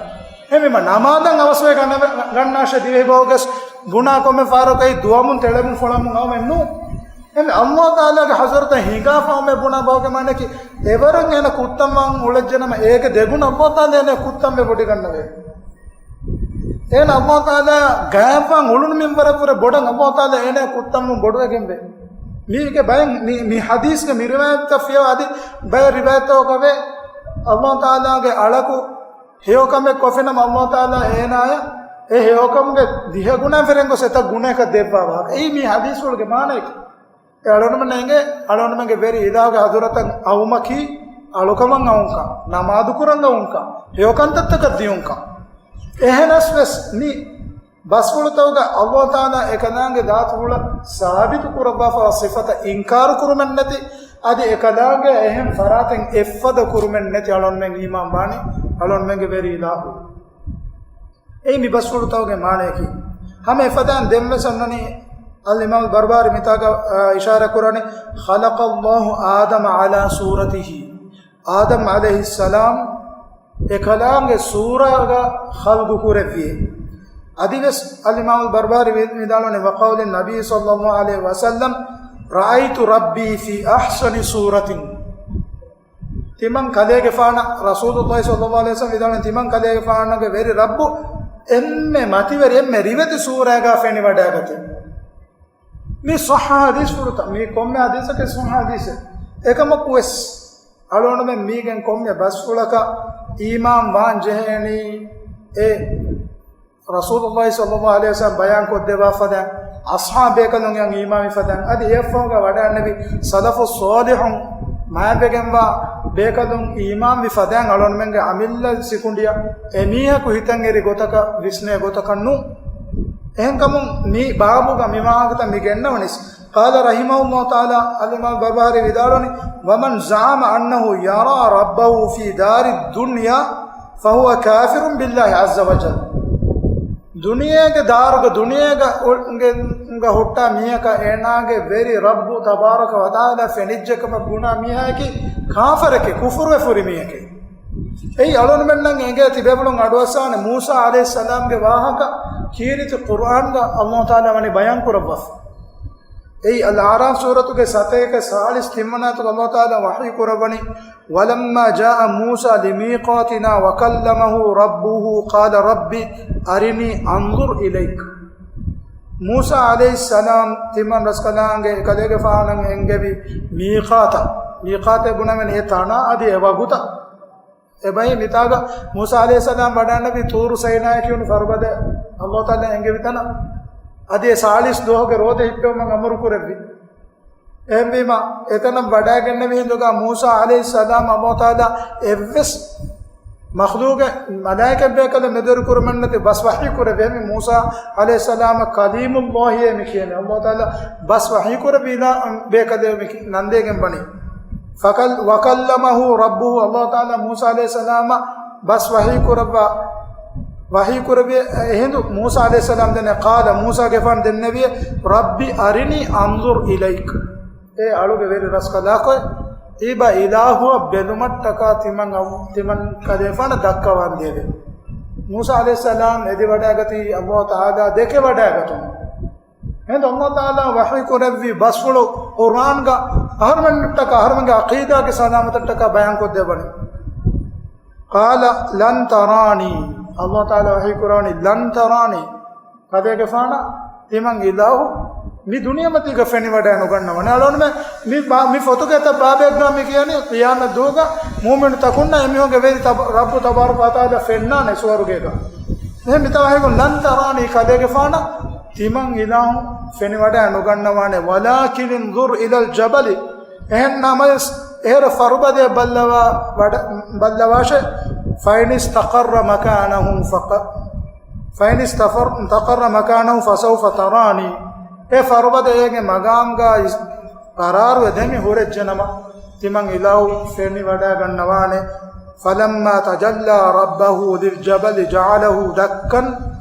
އެހެންވީމަ ނަމާދަށް އަވަސްވެ ގަނެ-، ގަންނާށޭ ދިވެހި ބަހުގަސް ބުނާ ކޮންމެ ފަހަރަކު އެއީ ދުވަމުން ތެޅެމުން ފޮޅަމުން އައުމެއް ނޫން. އެހެން އައްލާހު ތަޢާލާގެ ޙަޟްރަތަށް ހިނގާފަ އައުމޭ ބުނާ ބަހުގެ މާނައަކީ އެވަރަށް އޭނަ ކުއްތަންވާން އުޅެއްޖެނަމަ އޭގެ ދެގުނަ އައްލާހު ތަޢާލާ އޭނަ ކުއްތަންވެ ބޮޑިގަންނަވޭ. އޭނަ އައްލާހު ތަޢާލާ ގާތްވާން އުޅުނު މިންވަރަށްވުރެ ބޮޑަށް އައްލާހު ތަޢާލާ އޭނަ ކުއްތަންވުން ބޮޑުވެގެންވޭ. މީގެ ބައެއް މި، މި ޙަދީޘްގެ މި ރިވާޔަތްތައް ފިޔަވާ އަދި ބައެއް ރިވާޔަތްތަކުގަވޭ އައްލާހު ތަޢާލާގެ އަޅަކު ހެޔޮކަމެއް ކޮށްފިނަމަ އައްލާހު ތަޢާލާ އޭނާޔަށް އެ ހެޔޮކަމުގެ ދިހަ ގުނައިން ފެށިގެން ގޮސް އެތައް ގުނައަކަށް ދެއްވާ ވާހަކަ. އެއީ މި ޙަދީޘްފުޅުގެ މާނައަކީ. އެ އަޅުންމެންނަށް އެނގޭ، އަޅުންމެންގެ ވެރި އިލާހުގެ ޙަޟްރަތަށް އައުމަކީ އަޅުކަމަށް އައުންކަން، ނަމާދުކުރަން އައުންކަން، ހެޔޮކަންތައްތަކަށް ދިޔުންކަން. އެހެނަސް ވެސް މި ބަސްފުޅުތަކުގަ އައްލާހު ތަޢާލާ އެކަލާނގެ ޛާތުފުޅަށް ސާބިތު ކުރައްވާފައިވާ ސިފަތައް އިންކާރު ކުރުމެއް ނެތި، އަދި އެކަލާނގެ އެހެން ފަރާތެއް އެއްފަދަ ކުރުމެއް ނެތި އަޅުންމެން އީމާން ވާނީ އަޅުންމެންގެ ވެރި އިލާހު. އެއީ މި ބަސްފުޅުތަކުގެ މާނަޔަކީ. ހަމަ އެފަދައިން ދެންވެސް އޮންނަނީ އަލްއިމާމު ބަރުބާރީ މިތާގަ، އާ، އިޝާރާތް ކުރަނީ، "خلق الله آدم على صورته." އާދަމް ޢަލައިހިއްސަލާމް އެކަލާނގެ ސޫރަތުގަ ޚަލްޤު ކުރެއްވިއޭ. އަދިވެސް އަލްއިމާމު ބަރުބާރީ ވި-، ވިދާޅުވަނީ، "وقول النبي صلى الله عليه وسلم، رأيت ربي في أحسن صورة." ތިމަން ކަލޭގެފާނަށް، ރަސޫލުﷲ ޞައްލަﷲ ޢަލައިހި ވަސައްލަމް ވިދާޅުވި، ތިމަން ކަލޭގެފާނުގެ ވެރި ރައްބު އެންމެ މަތިވެރި، އެންމެ ރިވެތި ސޫރަތުގަ ފެނިވަޑައިގަތީ. މި ޞައްޙަ ޙަދީޘްފުޅުތައް، މީ ކޮންމެ ޙަދީޘަކީ ޞައްޙަ ޙަދީޘެއް. އެކަމަކު ވެސް އަޅުގަނޑުމެން މީގެން ކޮންމެ ބަސްފުޅަކަށް އީމާން ވާން ޖެހޭނީ، އެ ރަސޫލުﷲ ޞައްލަﷲ ޢަލައިހި ވަސައްލަމް ބަޔާން ކޮށްދެއްވާފަދައިން، އަޞްޙާބު ބޭކަލުން އެއަށް އީމާން ވިފަދައިން، އަދި އެއަށްފަހުގަ ވަޑައިގެންނެވި ސަލަފުއް ޞާލިޙުން މާތްވެގެންވާ ބޭކަލުން އީމާން ވިފަދައިން، އަޅުގަނޑުމެންގެ އަމިއްލަ ސިކުނޑިއަށް އެމީހަކު ހިތަށް އެރި ގޮތަކަށް، ވިސްނޭ ގޮތަކަށް ނޫން. އެހެންކަމުން މި ބާބުގަ މި ވާހަކަތައް މި ގެންނަވަނީސް، قال رحمه الله تعالى، އަލްއިމާމު ބަރުބާރީ ވިދާޅުވަނީ، "ومن زعم أنه يرى ربه في دار الدنيا فهو كافر بالله عز وجل." ދުނިޔޭގެ ދާރުގަ، ދުނިޔޭގަ އު-، ގެ-، ގަ ހުއްޓާ މީހަކަށް އޭނާގެ ވެރި ރައްބު ތަބާރަކަ ވަތަޢާލާ ފެނިއްޖެކަމަށް ބުނާ މީހާއަކީ ކާފަރެކޭ، ކުފުރުވެފަ ހުރި މީހެކޭ. އެއީ އަޅުގަނޑުމެންނަށް އެނގޭ ތިބޭފުޅުން އަޑުއައްސާނެ މޫސާ ޢަލައިހިއްސަލާމްގެ ވާހަކަ ކީރިތި ޤުރްއާންގަ އަލްލާހު ތަޢާލާ ވަނީ ބަޔާން ކުރައްވާފަ. އެއީ އަލްއަޢްރާފް ސޫރަތުގެ ސަތޭކަ ސާޅީސް ތިންވަނަ އާޔަތުގަ އަލްލާހު ތަޢާލާ ވަޙީ ކުރައްވަނީ، "ولما جاء موسى لميقاتنا وكلمه ربه قال رب أرني أنظر إليك." މޫސާ ޢަލައިހިއްސަލާމް ތިމަން ރަސްކަލާނގެ ކަލޭގެފާނަށް އެންގެވި މީޤާތަށް، މީޤާތޭ ބުނަމެން އެ ތަނާ އަދި އެ ވަގުތަށް. އެބައި މިތާގަ މޫސާ ޢަލައިހިއްސަލާމް ވަޑައިންނެވި ޠޫރު ސައިނާ ކިޔުނު ފަރުބަދަ އަލްލާހު ތަޢާލާ އެންގެވި ތަނަށް. އަދި އެ ސާޅީސް ދުވަހުގެ ރޯދަ ހިއްޕެވުމަށް އަމުރު ކުރެއްވި. އެހެންވީމަ، އެތަނަށް ވަޑައިގެންނެވި ހިނދުގަ މޫސާ ޢަލައިހިއްސަލާމް އަލްލާހު ތަޢާލާ އެއްވެސް މަޚްލޫޤެއް މަލާއިކަތް ބޭކަލެއް މެދުވެރި ކުރުމެއް ނެތި ބަސް ވަޙީ ކުރެއްވި. އެހެންވީ މޫސާ ޢަލައިހިއްސަލާމަށް ކަލީމުﷲއޭ މި ކިޔަނީ. އަލްލާހު ތަޢާލާ ބަސް ވަޙީ ކުރެއްވި އިލާ ބޭކަލެއް މި ނަންދޭގެން ވަނީ. ފަކަލް-، وكلمه ربه، އަލްލާހު ތަޢާލާ މޫސާ ޢަލައިހިއްސަލާމަށް ބަސް ވަޙީ ކުރައްވާ، ވަޙީ ކުރެއްވި އެހިނދު މޫސާ ޢަލައިހިއްސަލާމް ދެންނެވި، قال، މޫސާގެފާނު ދެންނެވި، رب أرني أنظر إليك. އޭ އަޅުގެ ވެރި ރަސްކަލާކޮއެ، ތިބަ އިލާހުއަށް ބެލުމަށްޓަކާ ތިމަން އަ-، ތިމަން ކަލޭފާނަށް ދައްކަވާންދޭވެ. މޫސާ ޢަލައިހިއްސަލާމް އެދިވަޑައިގަތީ ﷲ ތަޢާލާ ދެކެވަޑައިގަތުމަށް. އެހިނދު ﷲ ތަޢާލާ ވަޙީ ކުރެއްވި ބަސްފުޅު ޤުރްއާންގަ އަހަރުމެންނަށްޓަކާ، އަހަރުމެންގެ ޢަޤީދާގެ ސަލާމަތަށްޓަކާ ބަޔާންކޮށްދެއްވަނީ. قال لن تراني. ﷲ ތަޢާލާ ވަޙީ ކުރާނީ، لن تراني. ކަލޭގެފާނަށް ތިމަން އިލާހު މި ދުނިޔެމަތީގަ ފެނިވަޑައި ނުގަންނަވަނެ. އަޅުގަނޑުމެން މި ބާ-، މި ފޮތުގެ އެތައް ބާބެއްގަ މި ކިޔަނީ ޤިޔާމަތް ދުވަހުގަ މުއުމިނުތަކުންނަށް އެމީހުންގެ ވެރި ތަބ-، ރައްބު ތަބާރަކަ ވަތަޢާލާ ފެންނާނެ ސުވަރުގޭގަ. އެހެން މިތާ ވަޙީކުރަނީ، لن تراني، ކަލޭގެފާނަށް ތިމަން އިލާހު ފެނިވަޑައި ނުގަންނަވާނެ. ولكن انظر إلى الجبل. އެހެން ނަމަވެސް އޭރު ފަރުބަދަޔަށް ބައްލަވާ ވަޑަ-، ބައްލަވާށޭ. فإن استقر مكانه فق-، فإن استفر-، استقر مكانه فسوف تراني. އެ ފަރުބަދަ އޭގެ މަގާމްގަ އިސް-، ޤަރާރުވެ ދެމި ހުރެއްޖެނަމަ، ތިމަން އިލާހު ފެނިވަޑައިގަންނަވާނެ. فلما تجلى ربه للجبل جعله دكا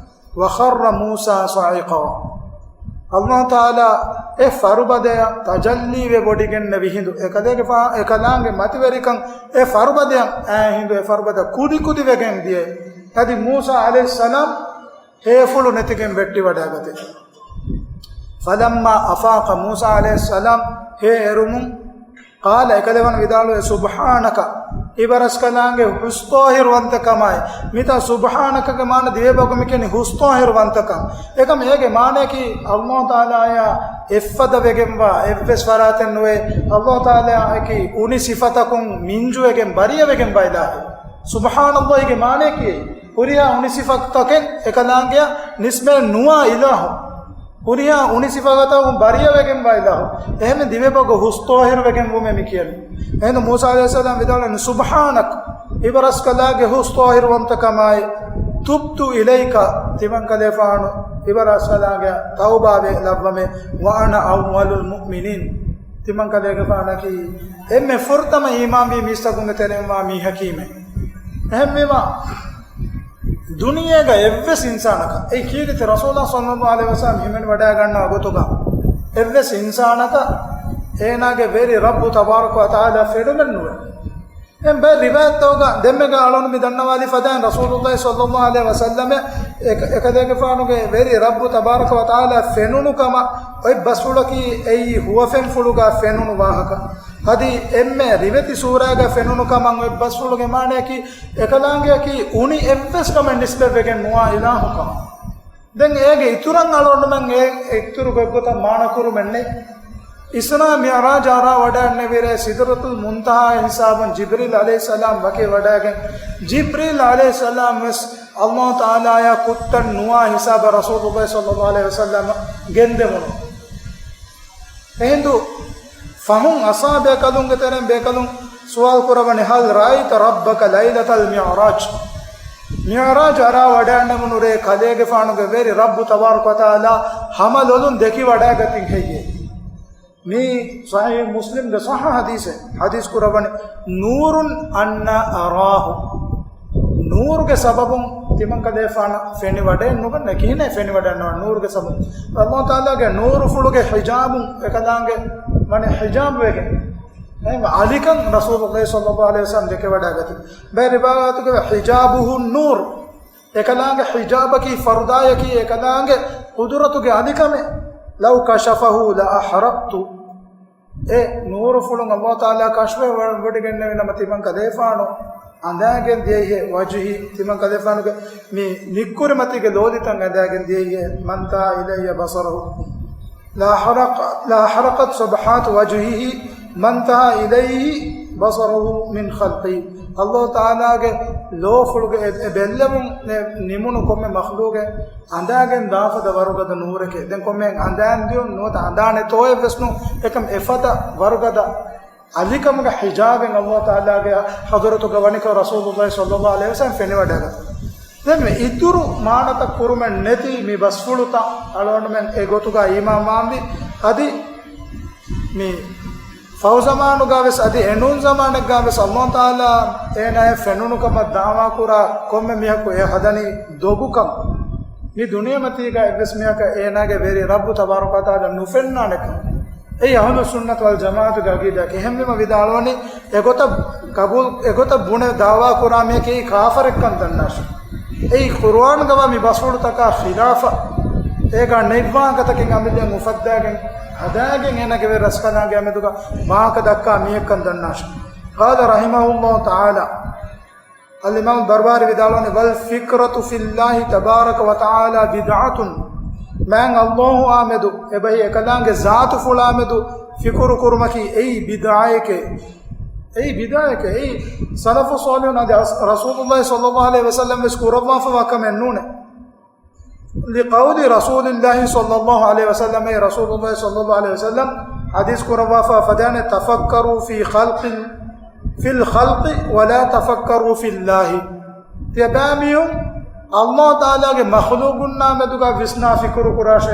وخر موسى صعقا. ﷲ ތަޢާލާ އެ ފަރުބަދަޔަށް ތަޖައްލީވެ ވޮޑިގެންނެވި ހިނދު، އެކަލޭގެފާ-، އެކަލާނގެ މަތިވެރިކަން އެ ފަރުބަދަޔަށް އައި ހިނދު، އެ ފަރުބަދަ ކުދިކުދިވެގެން ދިޔައީ. އަދި މޫސާ ޢަލައިހިއްސަލާމް ހޭފުޅު ނެތިގެން ވެއްޓިވަޑައިގަތީ. فلما أفاق، މޫސާ ޢަލައިހިއްސަލާމް ހޭ އެރުމުން، قال، އެކަލޭގެފާނު ވިދާޅުވޭ، سبحانك، ތިބަ ރަސްކަލާނގެ ހުސްޠާހިރުވަންތަކަމާއި. މިތާ سبحانك ގެ މާނަ ދިވެހިބަހުގަ މި ކިޔަނީ ހުސްޠާހިރުވަންތަކަން. އެކަމަ އޭގެ މާނަޔަކީ ﷲ ތަޢާލާއާ އެއްފަދަ ވެގެންވާ އެއްވެސް ފަރާތެއް ނުވޭ. ﷲ ތަޢާލާއަކީ އުނި ސިފަތަކުން މިންޖުވެގެން ބަރީއަވެގެންވާ އިލާހެއް. سبحان الله ގެ މާނަޔަކީ ހުރިހާ އުނި ސިފަތަކެއް އެކަލާނގެއަށް ނިސްބަތް ނުވާ އިލާހު. ހުރިހާ އުނި ސިފަތަކުން ބަރީއަވެގެންވާ އިލާހު. އެހެން ދިވެހިބަހުގަ ހުސްޠާހިރުވެގެންވުމޭ މި ކިޔަނީ. އެހެން މޫސާ ޢަލައިހިއްސަލާމް ވިދާޅުވި، سبحانك، ތިބަ ރަސްކަލާގެ ހުސްޠާހިރުވަންތަކަމާއި، تبت إليك، ތިމަން ކަލޭފާނު ތިބަ ރަސްކަލާނގެ ތައުބާވެ ލައްވަމޭ، وأنا أول المؤمنين، ތިމަން ކަލޭގެފާނަކީ އެންމެ ފުރަތަމަ އީމާންވީ މީސްތަކުންގެ ތެރެއިންވާ މީހަކީމޭ. އެހެންވީމާ، ދުނިޔޭގަ އެއްވެސް އިންސާނަކަށް، އެއީ ކީރިތި ރަސޫލާ ޞައްލައްލާހު ޢަލައިހި ވަސައްލަމް ހިމެނިވަޑައިގަންނަވާ ގޮތުގަ، އެއްވެސް އިންސާނަކަށް އޭނާގެ ވެރި ރައްބު ތަބާރަކަ ވަތަޢާލާ ފެނުމެއް ނުވޭ. ދެން ބައެއް ރިވާޔަތްތަކުގަ ދެންމެގަ އަޅުން މި ދަންނަވާލި ފަދައިން ރަސޫލުއްލާހި ޞައްލައްލާހު ޢަލައިހި ވަސައްލަމަ އެކަ-، އެކަލޭގެފާނުގެ ވެރި ރައްބު ތަބާރަކަ ވަތަޢާލާ ފެނުނު ކަމަށް އޮތް ބަސްފުޅަކީ އެއީ ހުވަފެންފުޅުގަ ފެނުނު ވާހަކަ. އަދި އެންމެ ރިވެތި ސޫރާގަ ފެނުނު ކަމަށް އޮތް ބަސްފުޅުގެ މާނަޔަކީ އެކަލާނގެއަކީ އުނި އެއްވެސް ކަމެއް ނިސްބަތްވެގެން ނުވާ އިލާހު ކަމަށް. ދެން އޭގެ އިތުރަށް އަޅުގަނޑުމެން އެ އިތުރު ގޮތްގޮތަށް މާނަ ކުރުމެއް ނެތް. އިސްރާ މިޢުރާޖް އަރާ ވަޑައިންނެވިރޭ ސިދްރަތުލް މުންތަހާ ހިސާބުން ޖިބްރީލް ޢަލައިހިއްސަލާމް ވަކި ވަޑައިގެން، ޖިބްރީލް ޢަލައިހިއްސަލާމް ވެސް ﷲ ތަޢާލާއާ ކުއްތަން ނުވާ ހިސާބަށް ރަސޫލުއްލާހި ޞައްލައްލާހު ޢަލައިހި ވަސައްލަމަށް ގެންދެވުނު. އެހިނދު ފަހުން އަޞްޙާބު ބޭކަލުންގެ ތެރެއިން ބޭކަލުން ސުވާލު ކުރައްވަނީ، هل رأيت ربك ليلة المعراج؟ މިޢުރާޖް އަރާ ވަޑައިންނެވުނު ރޭ ކަލޭގެފާނުގެ ވެރި ރައްބު ތަބާރަކަ ވަތަޢާލާ ހަމަލޮލުން ދެކި ވަޑައިގަތީ ހެއްޔޭ؟ މީ ޞަޙީޙު މުސްލިމްގެ ޞައްޙަ ޙަދީޘެއް. ޙަދީޘް ކުރައްވަނީ، نور أنى أراه. ނޫރުގެ ސަބަބުން ތިމަން ކަލޭފާނަށް ފެނިވަޑައެއް ނުގަންނަ. ކިހިނެއް ފެނިވަޑައެއް ނުވާ؟ ނޫރުގެ ސަބަބުން. ﷲ ތަޢާލާގެ ނޫރުފުޅުގެ ޙިޖާބުން އެކަލާނގެ ވަނީ ޙިޖާބުވެގެން. އެހެން އަލިކަން ރަސޫލުއްލާހި ޞައްލައްލާހު ޢަލައިހި ވަސައްލަމް ދެކެވަޑައިގަތީ. ބައެއް ރިވާޔަތުގަ حجابه النور. އެކަލާނގެ ޙިޖާބަކީ، ފަރުދާޔަކީ އެކަލާނގެ ޤުދުރަތުގެ އަލިކަމެއް. لو كشفه لأحرقت. އެ ނޫރުފުޅުން ﷲ ތަޢާލާ ކަޝްފެއް ވަ-، ވޮޑިގެންނެވި ނަމަ ތިމަން ކަލޭފާނު އަނދާގެން ދިޔައީހޭ، وجهه، ތިމަން ކަލޭފާނުގެ މި ނިއްކުރި މަތީގެ ލޯލިތައް އަނދާގެން ދިޔައީހޭ، ما انتهى إليه بصره. لأحرق-، لأحرقت صفحات وجهه ما انتهى إليه بصره من خلقه. ﷲ ތަޢާލާގެ ލޯފުޅުގެ އެ، އެ ބެއްލެވުން ނެ-، ނިމުނު ކޮންމެ މަޚްލޫޤެއް އަނދާގެން ދާފަދަ ވަރުގަދަ ނޫރެކޭ. ދެން ކޮންމެ އަނދާން ދިޔުން ނުވަތަ އަނދާނެތޯއެއް ވެސް ނޫން. އެކަމް އެފަދަ ވަރުގަދަ އަލިކަމުގެ ޙިޖާބެއް ﷲ ތަޢާލާގެ ޙަޟްރަތުގަ ވަނިކޮށް ރަސޫލުއްލާހި ޞައްލައްލާހު ޢަލައިހި ވަސައްލަމް ފެނިވަޑައިގަތީ. ދެން މި އިތުރު މާނަތައް ކުރުމެއް ނެތި މި ބަސްފުޅުތައް އަޅުގަނޑުމެން އެ ގޮތުގަ އީމާންވާންވީ. އަދި މި ފަހު ޒަމާނުގަ ވެސް އަދި އެނޫން ޒަމާނެއްގަ ވެސް އައްލާހު ތަޢާލާ އޭނާއަށް ފެނުނު ކަމަށް ދަޢުވާ ކުރާ ކޮންމެ މީހަކު އެ ހަދަނީ ދޮގުކަން. މި ދުނިޔެމަތީގަ އެއްވެސް މީހަކަށް އޭނާގެ ވެރި ރައްބު ތަބާރަކަ ވަތަޢާލާ ނުފެންނާނެކަން. އެއީ އަހުލުއްސުންނަތު ވަލްޖަމާޢަތުގެ ޢަޤީދާއަކީ. އެހެންވީމަ ވިދާޅުވަނީ، އެގޮތަށް ޤަބޫލް، އެގޮތަށް ބުނެ ދަޢުވާ ކުރާ މީހަކީ އެއީ ކާފަރެއްކަން ދަންނާށޭ. އެއީ ޤުރުއާންގަވާ މި ބަސްފުޅުތަކާ ޚިލާފަށް، އޭގަ ނެތް ވާހަކަތަކެއް އަމިއްލައަށް އުފައްދާގެން ހަދާގެން އޭނާގެ ވެރި ރަސްކަލާނގެ މެދުގަ ވާހަކަ ދައްކާ މީހެއްކަން ދަންނާށޭ. قال رحمه الله تعالى، އަލްއިމާމު ބަރުވާރީ ވިދާޅުވަނީ، والفكرة في الله تبارك وتعالى بدعة. މާތް އައްލާހުއާ މެދު، އެބަހީ އެކަލާނގެ ޒާތުފުޅާ މެދު ފިކުރު ކުރުމަކީ އެއީ ބިދްޢައެކޭ. އެއީ ބިދްޢައެކޭ. އެއީ ސަލަފު ޞާލިޙުން އަދި އަސް-، ރަސޫލުﷲ ޞައްލަﷲު ޢަލައިހި ވަސައްލަމަ ވެސް ކުރައްވާފަވާ ކަމެއް ނޫނޭ. لقول رسول الله صلى الله عليه وسلم، އެ ރަސޫލުﷲ ޞައްލަﷲު ޢަލައިހި ވަސައްލަމް ޙަދީޘް ކުރައްވާފަ ފަދައިން، تفكروا في خلق، في الخلق ولا تفكروا في الله. ތިޔަބައިމީހުން އައްލާހު ތަޢާލާގެ މަޚްލޫޤުންނާ މެދުގަ ވިސްނާ ފިކުރު ކުރާށޭ.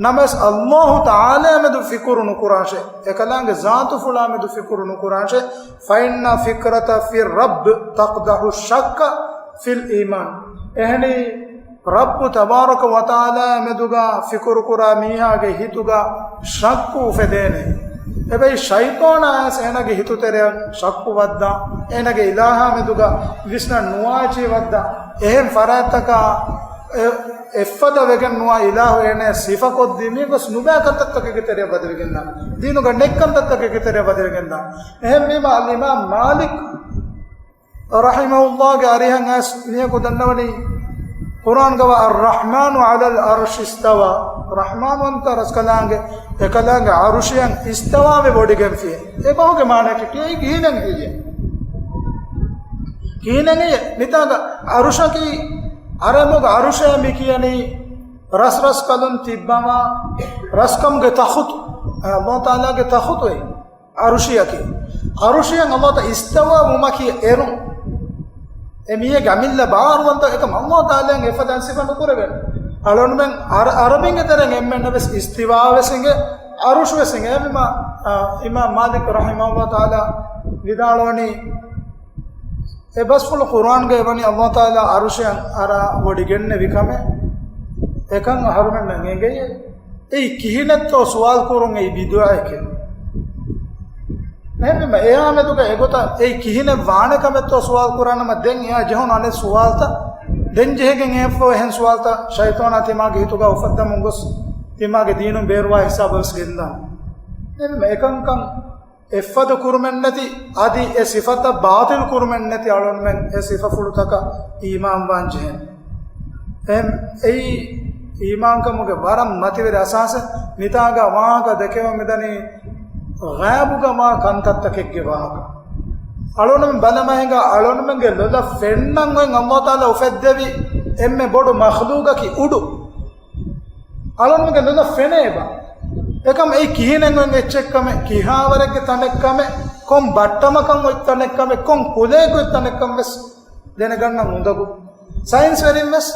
ނަމަވެސް އައްލާހު ތަޢާލާ މެދު ފިކުރު ނުކުރާށޭ. އެކަލާނގެ ޒާތުފުޅާ މެދު ފިކުރު ނުކުރާށޭ. فإن فكرة في الرب تقدح الشك في الإيمان. އެހެނީ، ރައްބު ތަބާރަކަ ވަތަޢާލާ މެދުގަ ފިކުރު ކުރާ މީހާގެ ހިތުގަ ޝައްކު އުފެދޭނެ. އެބައި ޝައިޠާނާ ވެސް އޭނާގެ ހިތުތެރެއަށް ޝައްކު ވައްދާ، އޭނާގެ އިލާހާ މެދުގަ ވިސްނަން ނުވާ އެއްޗެއް ވައްދާ، އެހެން ފަރާތްތަކާ އެ-، އެއްފަދަ ވެގެން ނުވާ އިލާހު އޭނާ ސިފަކޮށްދީ މީގޮސް ނުބައި ކަންތައްތަކެއްގެ ތެރެއަށް ވަދެވިގެންދާ. ދީނުގަ ނެތް ކަންތައްތަކެއްގެ ތެރެއަށް ވަދެވިގެންދާ. އެހެންވީމަ އަލްއިމާމް މާލިކް ރަޙިމަހުﷲގެ އަރިހަށް އައިސް މީހަކު ދަންނަވަނީ، ޤުރުއާންގަވާ الرحمن على العرش استوى، ރަޙްމާންވަންތަ ރަސްކަލާނގެ އެކަލާނގެ ޢަރުޝިއަށް އިސްތަވާވެ ވޮޑިގެންފިއޭ. އެ ބަހުގެ މާނައަކީ ކިހިނެއް ހެއްޔޭ؟ ކިހިނެއް ހެއްޔޭ؟ މިތާގަ ޢަރުޝަކީ، ޢަރަބުގަ ޢަރުޝޭ މި ކިޔަނީ ރަސްރަސްކަލުން ތިއްބަވާ ރަސްކަމުގެ ތަޚުތު، އައްލާހު ތަޢާލާގެ ތަޚުތު އެއީ. ޢަރުޝިއަކީ. ޢަރުޝިއަށް އައްލާހު ތަޢާލާ އިސްތަވާ ވުމަކީ އެރުން. އެ މީހެއްގެ އަމިއްލަ ބާރުވަންތަ އެކަމަށް އައްލާހު ތަޢާލާއަށް އެފަދަ ސިފަ ނުކުރެވޭނެ. އަޅުންމެން ޢަރަ-، ޢަރަބިންގެ ތެރެއިން އެންމެންނަށް ވެސް އިސްތިވާ ވެސް އިނގޭ، ޢަރުޝު ވެސް އިނގޭ. އެހެންވީމަ، އާ، އިމާމް މާލިކް ރަޙިމަހުﷲ ތަޢާލާ ވިދާޅުވަނީ، އެ ބަސްފުޅު ޤުރުއާންގައި ވަނީ އައްލާހު ތަޢާލާ ޢަރުޝަށް އަރާ ވޮޑިގެންނެވި ކަމެއް. އެކަން އަހަރުމެންނަށް އެނގެޔޭ. އެއީ ކިހިނެއްތޯ ސުވާލު ކުރުން އެއީ ބިދުޢައެކޭ. އެހެންވީމަ އެއާ މެދުގަ އެގޮތަށް އެއީ ކިހިނެއް ވާނެ ކަމެއްތޯ ސުވާލު ކުރާނަމަ، ދެން އެއާ ޖެހުނު އަނެއް ސުވާލުތައް، ދެން ޖެހިގެން އެހެންފޯ އެހެން ސުވާލުތައް ޝައިޠާނާ ތިމާގެ ހިތުގަ އުފައްދަމުން ގޮސް، ތިމާގެ ދީނުން ބޭރުވާ ހިސާބަށް ވެސް ގެންދާނެ. އެހެންވީމަ އެކަންކަން އެއްފަދަ ކުރުމެއްނެތި، އަދި އެ ސިފަތައް ބާޠިލް ކުރުމެއްނެތި އަޅުންމެން އެ ސިފަފުޅުތަކަށް އީމާންވާން ޖެހޭނެ. އެހެން އެއީ އީމާންކަމުގެ ވަރަށް މަތިވެރި އަސާސެއް. މިތާގަ ވާހަކަ ދެކެވަން މިދަނީ ޣައިބުގަ ވާ ކަންތައްތަކެއްގެ ވާހަކަ. އަޅުންމެން ބަލަމާ ހިނގާ އަޅުންމެންގެ ލޮލަށް ފެންނަން އޮތް އައްލާހު ތަޢާލާ އުފެއްދެވި އެންމެ ބޮޑު މަޚްލޫޤަކީ އުޑު. އަޅުންމެންގެ ލޮލަށް ފެނޭބާ. އެކަމް އެއީ ކިހިނެއް އޮތް އެއްޗެއްކަމެއް، ކިހާވަރެއްގެ ތަނެއްކަމެއް، ކޮން ބައްޓަމަކަށް އޮތް ތަނެއްކަމެއް، ކޮން ކުލައެއްގެ އޮތް ތަނެއްކަމެއް ވެސް ދެނެގަންނަން އުނދަގޫ. ސައިންސްވެރިން ވެސް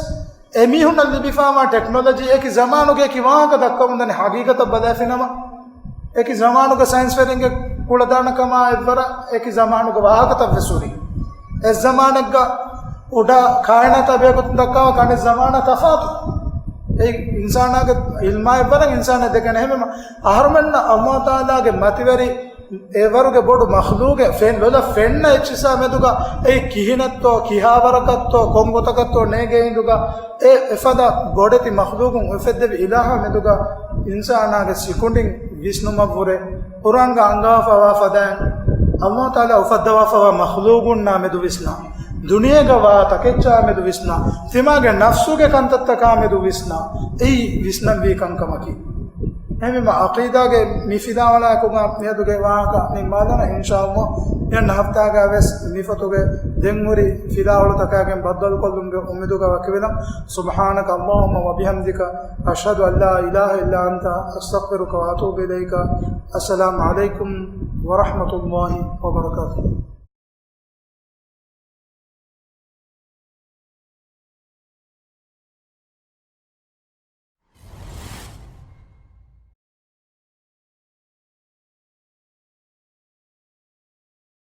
އެމީހުންނަށް ލިބިފާވާ ޓެކްނޮލޮޖީ އެކި ޒަމާނުގެ އެކި ވާހަކަ ދައްކަމުން ދަނީ ހަގީގަތަށް ބަލާފިނަމަ، އެކި ޒަމާނުގެ ސައިންސްވެރިންގެ ކުޅަދާނަކަމާ އެއްވަރަށް އެކި ޒަމާނުގެ ވާހަކަތައް ވެސް ހުރި. އެއް ޒަމާނެއްގަ އުޑާ ކާއިނާތާ ބެހޭގޮތުން ދައްކާވާ ކަނޑި ޒަމާނާ ތަފާތު. އެއީ އިންސާނާގެ އިލްމާ އެއްވަރަށް އިންސާނާ ދެކެން. އެހެންވީމަ އަހަރުމެންނަށް އައްލާހު ތަޢާލާގެ މަތިވެރި އެވަރުގެ ބޮޑު މަޚްލޫޤެއް ފެން-، ލޮލަށް ފެންނަ އެއްޗިއްސާ މެދުގަ އެއީ ކިހިނެއްތޯ، ކިހާވަރަކަށްތޯ، ކޮންގޮތަކަށްތޯ ނޭގޭ ހިނދުގަ އެ އެފަދަ ބޮޑެތި މަޚްލޫޤުން އުފެއްދެވި އިލާހާ މެދުގަ އިންސާނާގެ ސިކުނޑިން ވިސްނުމަށްވުރެ، ޤުރުއާންގަ އަންގަވާފަވާ ފަދައިން އައްލާހު ތަޢާލާ އުފައްދަވާފަވާ މަޚްލޫޤުންނާ މެދު ވިސްނާ، ދުނިޔޭގަ ވާ ތަކެއްޗާ މެދު ވިސްނާ، ތިމާގެ ނަފްސުގެ ކަންތައްތަކާ މެދު ވިސްނާ، އެއީ ވިސްނަންވީ ކަންކަމަކީ. އެހެންވީމަ ޢަޤީދާގެ މި ފިލާވަޅާއެކުގަ މިއަދުގެ ވާހަކަ ނިންމާލަން. އިންޝާﷲ މިއަންނަ ހަފްތާގަ ވެސް މިފޮތުގެ ދެންހުރި ފިލާވަޅުތަކާގެން ބައްދަލުކޮށްލުމުގެ އުއްމީދުގަ ވަކިވެލަން. سبحانك اللهم وبحمدك، أشهد أن لا إله إلا أنت، أستغفرك وأتوب إليك. السلام عليكم ورحمة الله وبركاته.